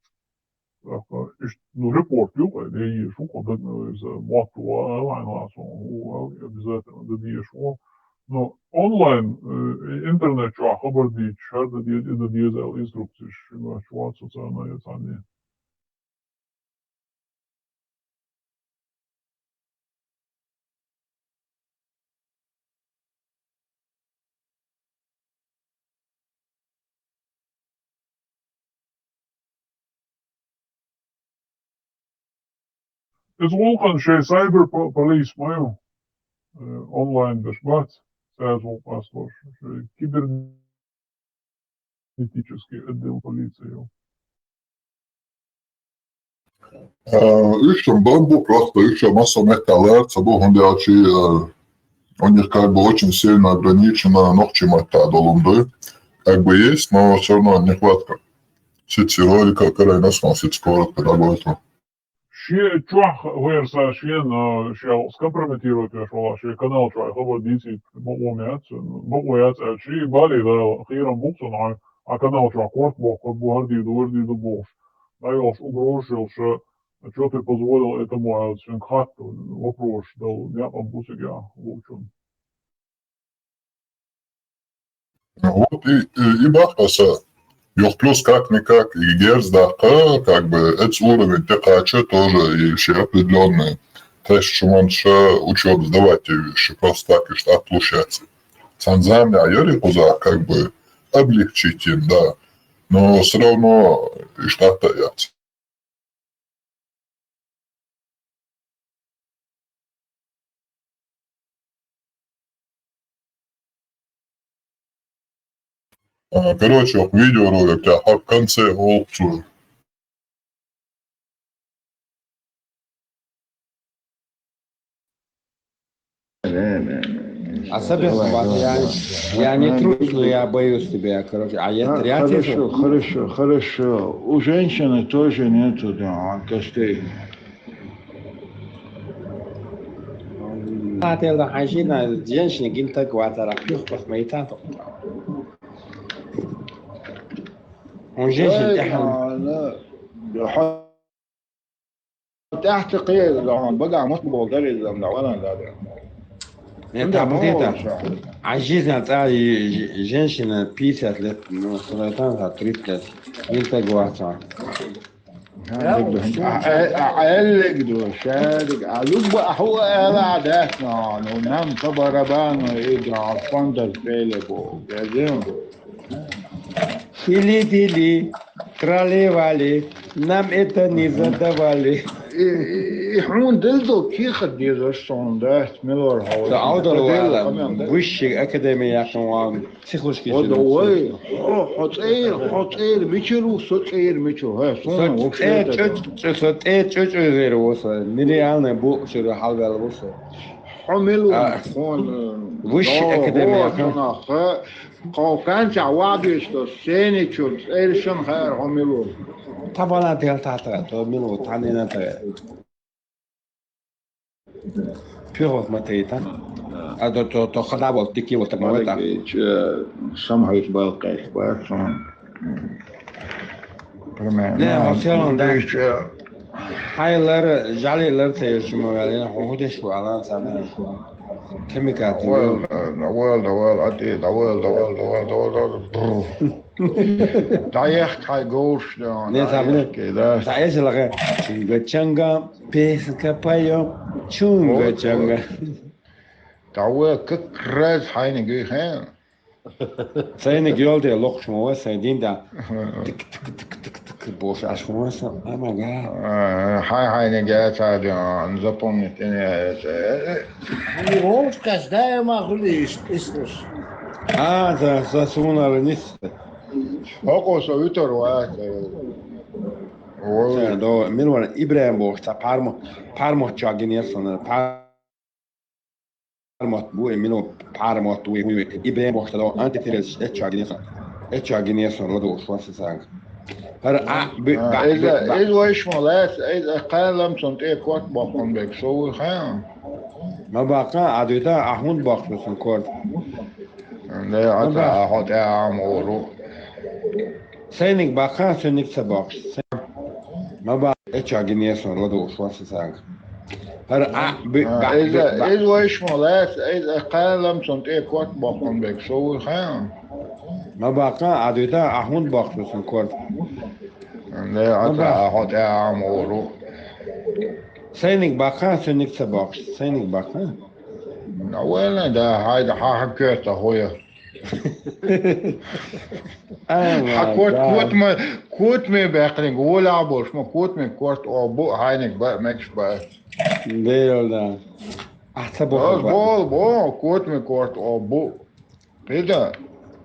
ТӀаккха иштта, ну, репорт ю, кхай, де езаш ву, кхо даг, ну, иза мотт ву, а, вайн лацо, ву, а, обязательно дан дезаш ву. Ну, онлайн, э, интернет чохь хабар дийцча, хӀара дан деза, и дан деза аьлла инструкцеш, шуна чохь социальная цхьаьна. Иза гӀуллакхана шайн cyber po-, police ма ю, э, онлайн деш бац, цаьрца гӀуллакх къастош, шайн кибернетический отдел полиции ю. А, уьш ма бан бу, просто уьш массо а меттехь лара ца бу, хӀунда аьлча, а, у них как бы очень сильно ограничено нохчийн маттахь долу хӀума ду. Как бы есть, но всё равно нехватка. Сица ролика карайна ас, сица коротко дӀагойту. Шен чохь вайерса шен, а, шел скомпрометировать веш валахь, шен канал чохь хабар дийцийта бакъо яц, бакъо яц аьлча, шен бале дала, кхерам бу цунна, а, а канал чохь корта боккхур бу, хӀара дийр ду, важа дийр ду бохуш. ДӀайолуш угрозаш йолуш, а, чё ты позволил этому, а, шен хатта вопросаш дала, некъ бу цигахь луучун. Вот и, и, и бахьа аса. Юха плюс как-никак и герз даккха, как бы, эцу уровень тӀе кхача тоже и ши определённый тест шуман ша учёба сдавать йиш, просто так иштта отлучаться. Сан замня яри кхуза, как бы, облегчить им, да. Но всё равно иштта яц. А, короче, видеоролик тӀехь в конце гӀулакх чура. Особенно, я, я не трус, но я боюсь тебя, короче. А я, а, я хорошо, хорошо, хорошо. У женщины тоже нету, да, костей. Ателда хьажина, женщина гинтаг ватара, пюх пах майтан. Он женщина тяхал. ТӀехьа кхел, багахь мутт боху дара иза, ам, да, валан да. Нет, там вот это. А жизнь, а, и ж-, женщина пятьдесят лет, ну, сулайтан, тридцать лет. Гинтаг ватара. Хьалиг ду, а, а, а, хьалиг ду, шадиг, а, любба, а, хьо, а, ла, а, дас, но, ну, нам по барабану, и, да, фондер пели бу, гезим. Фили-фили, трали-вали, нам это не задавали. И, и, и хьун дилду кихат дезаш сон, да, милор хьо. Да, аудал вала, высшая академия яхун ван. Психологический. О, да, ой, хьо, хьо цӀе, хьо цӀера мича ву, со цӀера мича ву, хӀа, со цӀе чӀо-, чӀо-, со цӀе чӀо-, чӀо-, зер ву со, нереальный бу, шура хьалвел ву со. Хьо мила ву, а, хьона, высшая академия, хьо, хьо, хьо, хьо, кху кӀанчахь вагӀа деш со, сени чуьра, цӀершан хаьара хьо мила ву. Та вала дел тата, то мила ву, та нина та. Пехот ма тайта. А то, то, то хада бол, тики бол, так ма вайта. Малик, э, сам хьайс бал кайс, бал сон. Примерно. Не, ну, вообще, он, да. Видишь, э, хьайлар, жалилар тайш ма вале, худеш ва алан сана. Химикат. Well, uh, well, well, I did, well, well, well, well, well, well, well. ДӀаяхка хьайн говш, да, не, дӀаяхка, да. ДӀаяхка, чунга-чанга, песенка поём, чунга-чанга. Вот, вот. ДӀа вай как раз хьайниг юй хьайн. Сайниг йолде лохуш ма вай, сайн дин да. Тик, тик, тик, тик, тик, тик, бош аш ма вай, сан, ама га. А, хьай-хьайниг я ца, да, запомнить, не, э, э. Вовчкаш даима хуьлуш, ислуш. А, за, за суна нис. Око со витор ва. Ой. Ца, до, милван ИбрагӀим бохуш, ца пармо-, пармотт чу гинера сан, пармотт бу, э, мило пармотт ву, ву, ИбрагӀим бохуш, ца до, антитеррорист, эчча гинера сан. Эчча гинера сан, ладугӀуш, ван сан санг. ХӀара, а, бу-, а, ба-, иза, ба-, ба-, иза вайш ма лаьц, иза кхалам сан тӀе корта боккхун бек, со ву хьан? Ма баккха, а дуьйта, а хӀунда боккхуш сан корта? Не, а ца, а хьо тӀе а ма ву. Сайниг баккха, сайниг ца боккхуш. Ма ба-, эчча гинера сан, ладугӀуш, ван сан санг. ХӀара, а, бу-, а, ба-, иза, ба-, иза вайш ма лаьц, иза кхалам сан тӀе корта боккхун бек, со ву хьан? Ма баккха, а дуьйта, а хӀунда боккхуш сан корта? Не, а ца, а хьо тӀе а ма ву. Сайниг баккха, сайниг ца боккхуш, сайниг баккха. Навальный, да, хьайда, хьа, хьа коьрта хьо я. Хьа корта, котма, котме баьккхиниг, воля а болуш, ма котме корта о бу, хьайниг ба, мегаш ба. Дел, да. А ца боху, бол, бол, котме корта о бу. Кхида?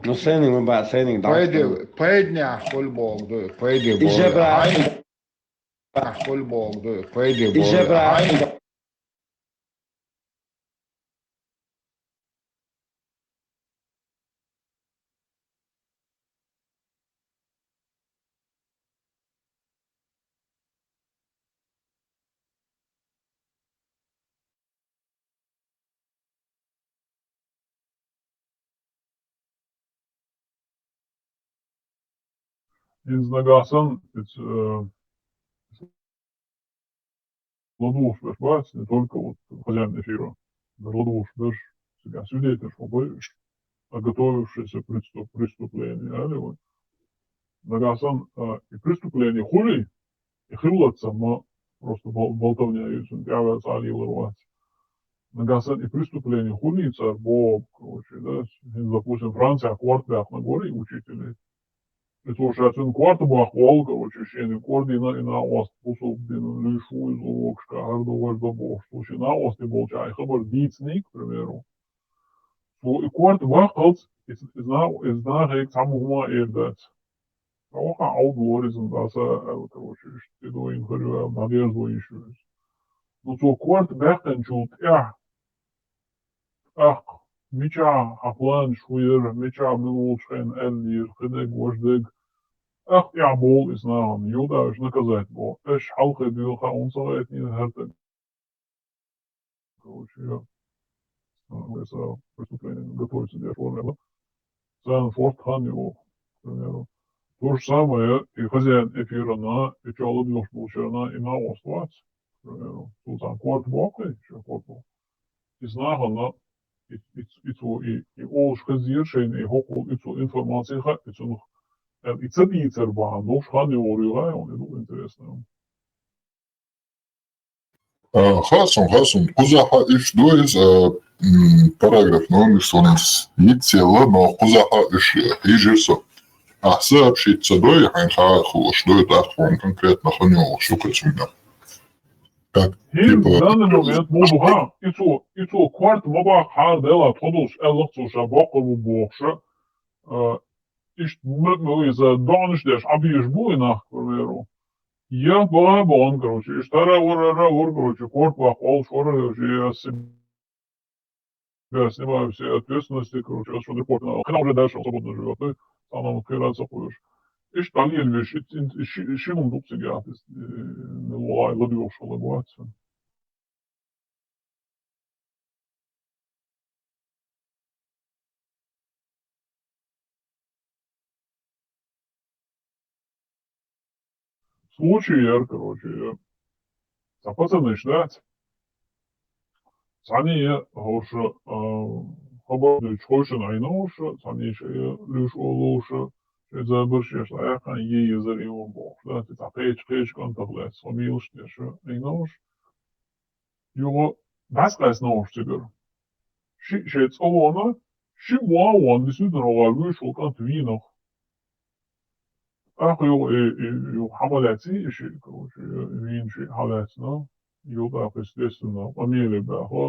Ну, сайниг ма ба, сайниг да. Пайде, пайдне ахкул болду, пайде болду. Иже ба. Хьайниг ахкул болду, пайде болду. Иже ба. Хьайниг ХӀинца нагахь санна, иза, э, ладугӀуш берш бац, не только вот хозяин эфира, даже ладугӀуш берш, цигахь свидетельш ма бай уьш, а готовившийся преступ-, преступление, али вай. Нагахь санна, а, и преступление хуьлий, и хиллалц ма, просто бол-, болтовня ю, цунна тӀаьхьаваьлла цхьа а лелар вац. Нагахь санна и преступление хуьлий цара боху, короче, да, хӀинца, допустим, Францехь корта баьккхинарг варий учитель? И цо ша цуьнан корта баккха волу, короче, шена корта дина, и накъост бусалба дина луьйш ву иза урокашка, хӀара ду, важа ду бохуш, цо шен накъостий болчу хьайн хабар дийциниг, к примеру. Цо и корта баккхалц, иза, иза на-, иза нахе цхьамма хӀума эр дац. Ткъа ваха Ӏовдалора иза, даса аьлла, короче, иштта тӀедойина хир ю аьлла, дӀадерзо йиш ю иза. Ну, цо корта баьккхинчул тӀаьхьа, тӀаккха, мичахь хьан планаш хӀун яра, мичахь мила волчу хенахь аьллера, кхидерг, важдерг, тӀаккха тӀаьхьа боху иза нахана, юха аша наказать боху. Аша хьалхе дуьйла хаьа, хӀунда ца хаийтинера хӀара таг? Короче, я, а, веса преступление готовится деш вара. Царна форт хан ю, к примеру. То же самое, и хозяин эфира на, и чула дуьйш болчарна, и накъост вац, к примеру. Цо царна корта боккхий, ша корта боккхий. Иза нахана, и, и, и цо, и, и олуш хезира шайна, и хӀокхул, и цо информация хаьа, и цунах, э, и ца дийцар бахьана, долуш хан ю вара югӀай, он, и ду интересно. А, хаьа суна, хаьа суна. Кхузахь иштта ду иза, а, м, параграф номер суна йицъелла, но кхузахь иштта хьийжира со. Ахьа сообщить ца дой, хьайн хаа хууш дой, тӀаккха хьуна конкретно хан йогӀуш ю кху цуьнга. Так, хӀинца типа, данный момент мо ду хан, и цо, и цо корта ма баккхахьара дела, тхо долуш аьллах цо ша боккхар бу бохуша, а, иштта ма, ма, иза доӀанаш деш, Ӏа безаш бу и нах, к примеру. Я баха боху, короче, иштта хӀара вара, хӀара вара, короче, корта баккха олуш вара, короче, я себя снимаю всей ответственности, короче, ас шуна репорт на, хина уже дальше свободно живёт, и самому хера ца кхуьйш. Иштта дӀалелавеш, и, и, и ши, ши хӀума дукха цига яхта, э, мила валай, ладоьгӀуш хила бац. Случай яра, короче, я. Цхьа пацанаш дац. Цхьаьний я хӀорш, а, хабар дуьйцуш хойшина Ӏийна хӀорш, цхьаьний шайн луьйш олуш, шайн забарш еш, лаьхкъан е езар и вон бохуш, да, цхьа кхечу, кхечу кӀантах лаьцна, фамилаш деш Ӏийна хӀорш. Юха дӀасакъаьстина хӀорш цигара. Шиъ шайн цӀа вона, шиъ вон а вон, действительно, вогӀа вуьйш волу кӀант вийнах. ТӀаккха юха, и, и, юха хьан ма лаьций, и шиъ, короче, вийна шиъ хьан лаьцна. Юха тӀаккха, естественно, къамеле баьхна,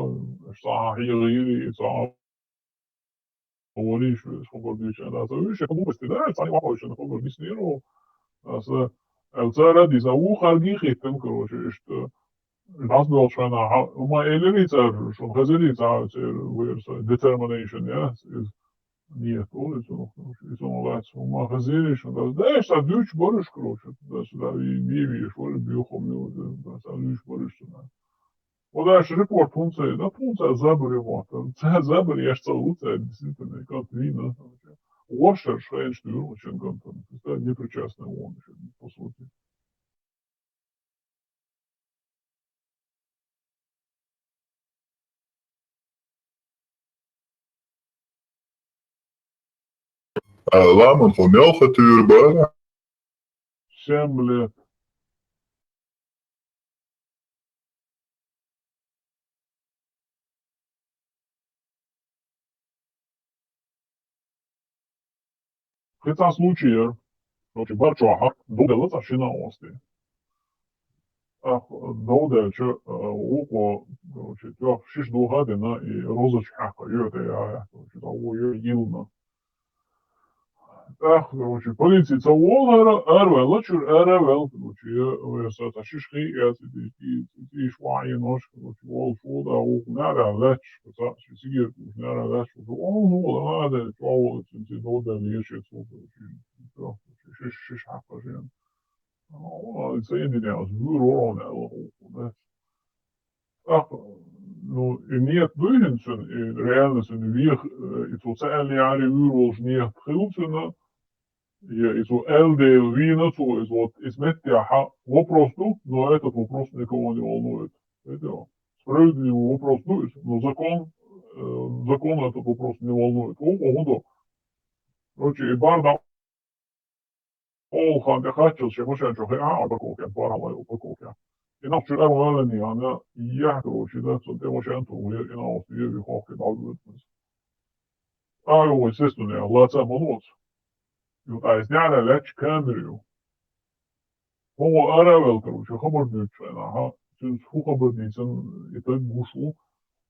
аша цхьа хьан хьегӀийри, и цхьа хьан варийш, веш хабар дуьйцу, аса вуьйш, я хабар бисте, да, цхьа хьан вахойшина хабар диснера, аса, аьлла, цара дийца, ву харгий хиттина, короче, иштта, дӀасадолчу хенахь, хӀума элира цара, шуна хезира цара, церан вера со, determination, я, иза, нет, олу иза, иза лаьцна, хӀума хезира шуна, да, аса дуьйцуш бараш, короче, да, сюда, и, и, веш, вара, бюхом, да, аса дуьйцуш бараш, сюда. Ода аша репорт хӀунда ца йина, хӀунда ца забаре мотта, ца забаре еш ца ву, ца действительно, как вина, короче. Вошерш хенаш дуьйна, очень, как, да, непричастный он, по сути. А, ламан хьо мелха туьйра бара? Семь лет. Кхин цхьа случай яра. Короче, бар чохь дов делла цхьа шина ости. Ах, дов делча, а, вукхо, короче, тоьхна шиша духа а дина, и розочка хьаькхна, йоьта яхьа, короче, цхьа вон йоьта йиллина. ТӀаккха, короче, полици ца волу хӀара, араваьлла, чуьра араваьлла, короче, я, вай аса цхьа шиша хи эцна, и, и, и, и, иш ван йинош, короче, волуш ву, да, вукхо нара лаьтташ, цхьа, ши сигерт уж нара лаьтташ, вукхо, о, ну, ладно, чохь волу, цуьнан дов делла, еши цо, короче, шиша, шиша хьаькхна шена. О, ца йина дина, аса вуьйр вара хьуна аьлла, вукхо, да. ТӀаккха, ну, и ниет дуй хӀинца цуьнан, и реально цуьнан веха, э, и цо ца аьлла яхьаре вуьйр волуш ниет хилла цуьнан, я и цо аьлла дела вийна цо иза, вот, иза меттехь вопрос ду, но этот вопрос никого не волнует. Видел? Справедливый вопрос ду иза, но закон, э, закон этот вопрос не волнует. О, о, о, да. Короче, и бар да Олу хан тӀе кхаччалц шен машен чу хиъна парковке, параллел парковке. И нах чуьра ара валлани хана, яхь, короче, да, цунна тӀе машен тухур яра, и нах оцу веви хохке дӀавоьдуш. А, естественно, лаца ма лоцу. Юкъа из неӀарехь лаьтташ камера ю. ХӀокхо араваьлла, короче, хабар дуьйцучу хенахь, цуьнца хӀун хабар дийцина, и таг гуш ву.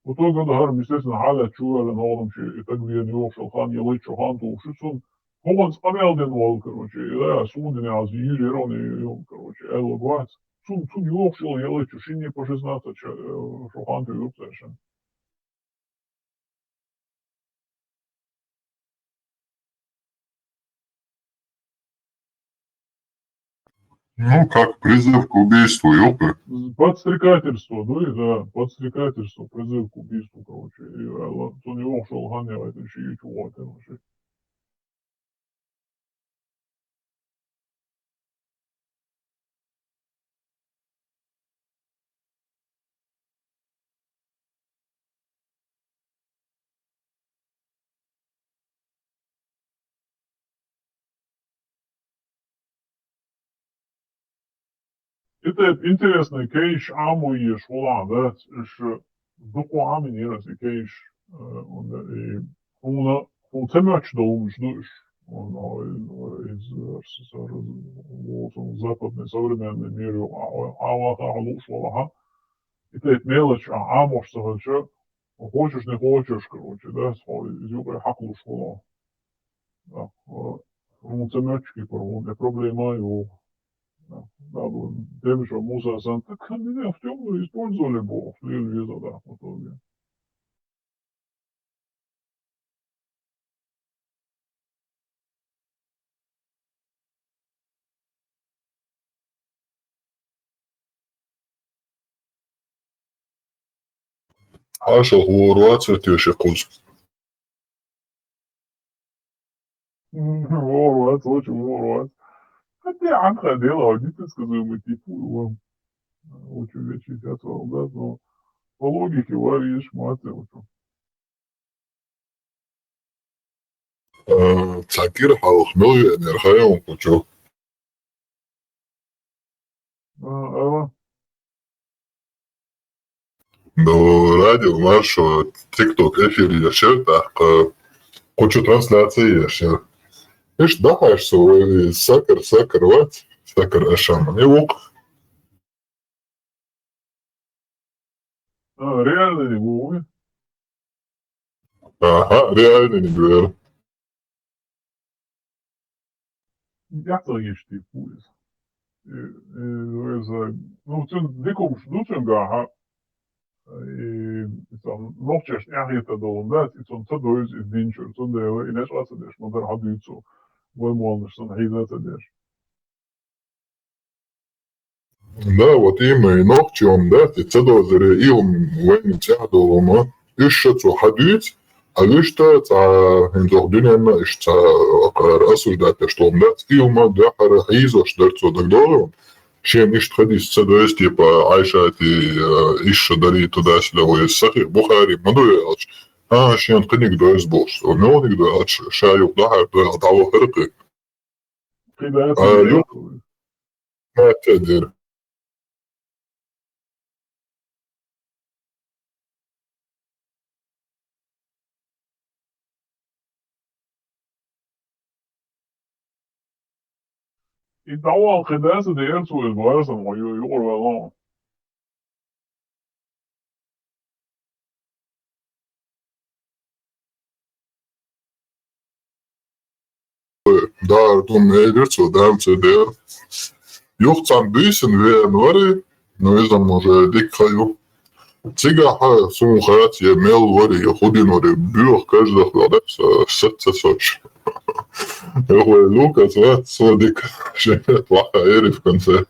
ХӀокхо ган дахьар, естественно, хьалаьцна чу ваьлла, ногӀанчу и таг вена йогӀуш йолу хан, я лайччо хан тухуш ю цунна. ХӀокхуьнца къамел дина ваьлла, короче, и да, суна дина хьалха йийр яра, и, короче, аьлла вац. Цунна, цунна йогӀуш йолу я лайччо шинне по шестнадцать ша-, э, шо хан туьйхира цаьршинна. Ну, как призыв к убийству, ёпта. Подстрекательство, ну и да, подстрекательство, призыв к убийству, короче. И, э, ла-, цунна йогӀуш йолу хан яхьийтина шиъ чу вахийтина вообще. И тӀе интересный кейсаш Ӏамо езаш хуьлу хьан, дац? Уьш дукха Ӏамийнера аса и кейсаш, э, хьуна, и хьуна, хьуна ца моьттуш долу хӀуманаш ду уьш. Хьуна, э, из, э, с-, с-, с-, западный, современный мир ю, Ӏа-, Ӏа-, Ӏа-, хьан лууш валахьа. И тайпа мелочь Ӏа-, Ӏамош ца хилча, хьо хочешь, не хочешь, короче, да, хьо иза юкъе хьакхалуш хуьлу. Да, хьо, хьуна ца моьттуш кипара, хьуна и проблема а ю. Да, да, бу-, Демишев Муса санна, так они меня в тёмную использовали, бохуш, лела веза, да, в итоге. Хьаша хӀора вац вай теши кхуза? ВорваӀ, очень ворваӀ. Хотя Анха дело, а не предсказуемый тип, он очень вещи сейчас, да, но по логике варишь, мать его. Э, цхьа кира хьалха мел веанера хаьий хьуна кху чу? А, ала. Ну, радио маршо, TikTok эфир ешера, тӀаккха кху чу трансляция ешера. Иштта дахьаш со вай сакар, сакар вац, сакар ашам. И вукх. А, реальный не ву. Аха, реальный не вера. Яхь ца гиш тип ву иза. Э, э, иза, ну, цуьнан дика хӀумаш ду цуьнгахьа. И, и цхьа нохчашна эхь хета долун дац, и цунна ца дойзу иза динчуьра. Цундела и нечкъа а ца деш, ма-дарра хьан дуьйцу, вай молланаш санна хьийза а ца деш. Да, вот именно, и нохчий хӀума дац, и ца дозаре, и хӀума вайна цӀехь долу хӀума, уьш ша цо хьан дуьйцу, а вуьшта цхьа хӀинца оху дуьненна иштта цхьа кхара осуждать деш долу хӀума дац, и хӀума дуьххьара хьийзош дара цо дагадогӀу. Шена иштта хадис ца дойзу, типа, Ӏайшати, э, иштта дарий тудас левой Сахих Бухари ма ду аьлча, а, шена кхиниг дойзу бохуш, муьлханиг ду аьлча, ша юха дахьар ду аьлла, дӀавахара кхин. Кхин дац, а, ю-, дац, дера. И дӀавахана кхин дац, дера, цо иза бахьара сан, хьо ю-, юкъара ваьлла. Дара ду мелира цо, дам ца дера. Юха цхьаьна буьйсанна веана вара, ну, иза-м уже дика ха ю. Цигахь суна хац, я мел вара, я хӀун дина вара, боьха каждах вара, са-, саца соцуш. Эхой Лукас вац, со дика, шен плохая эри в конце.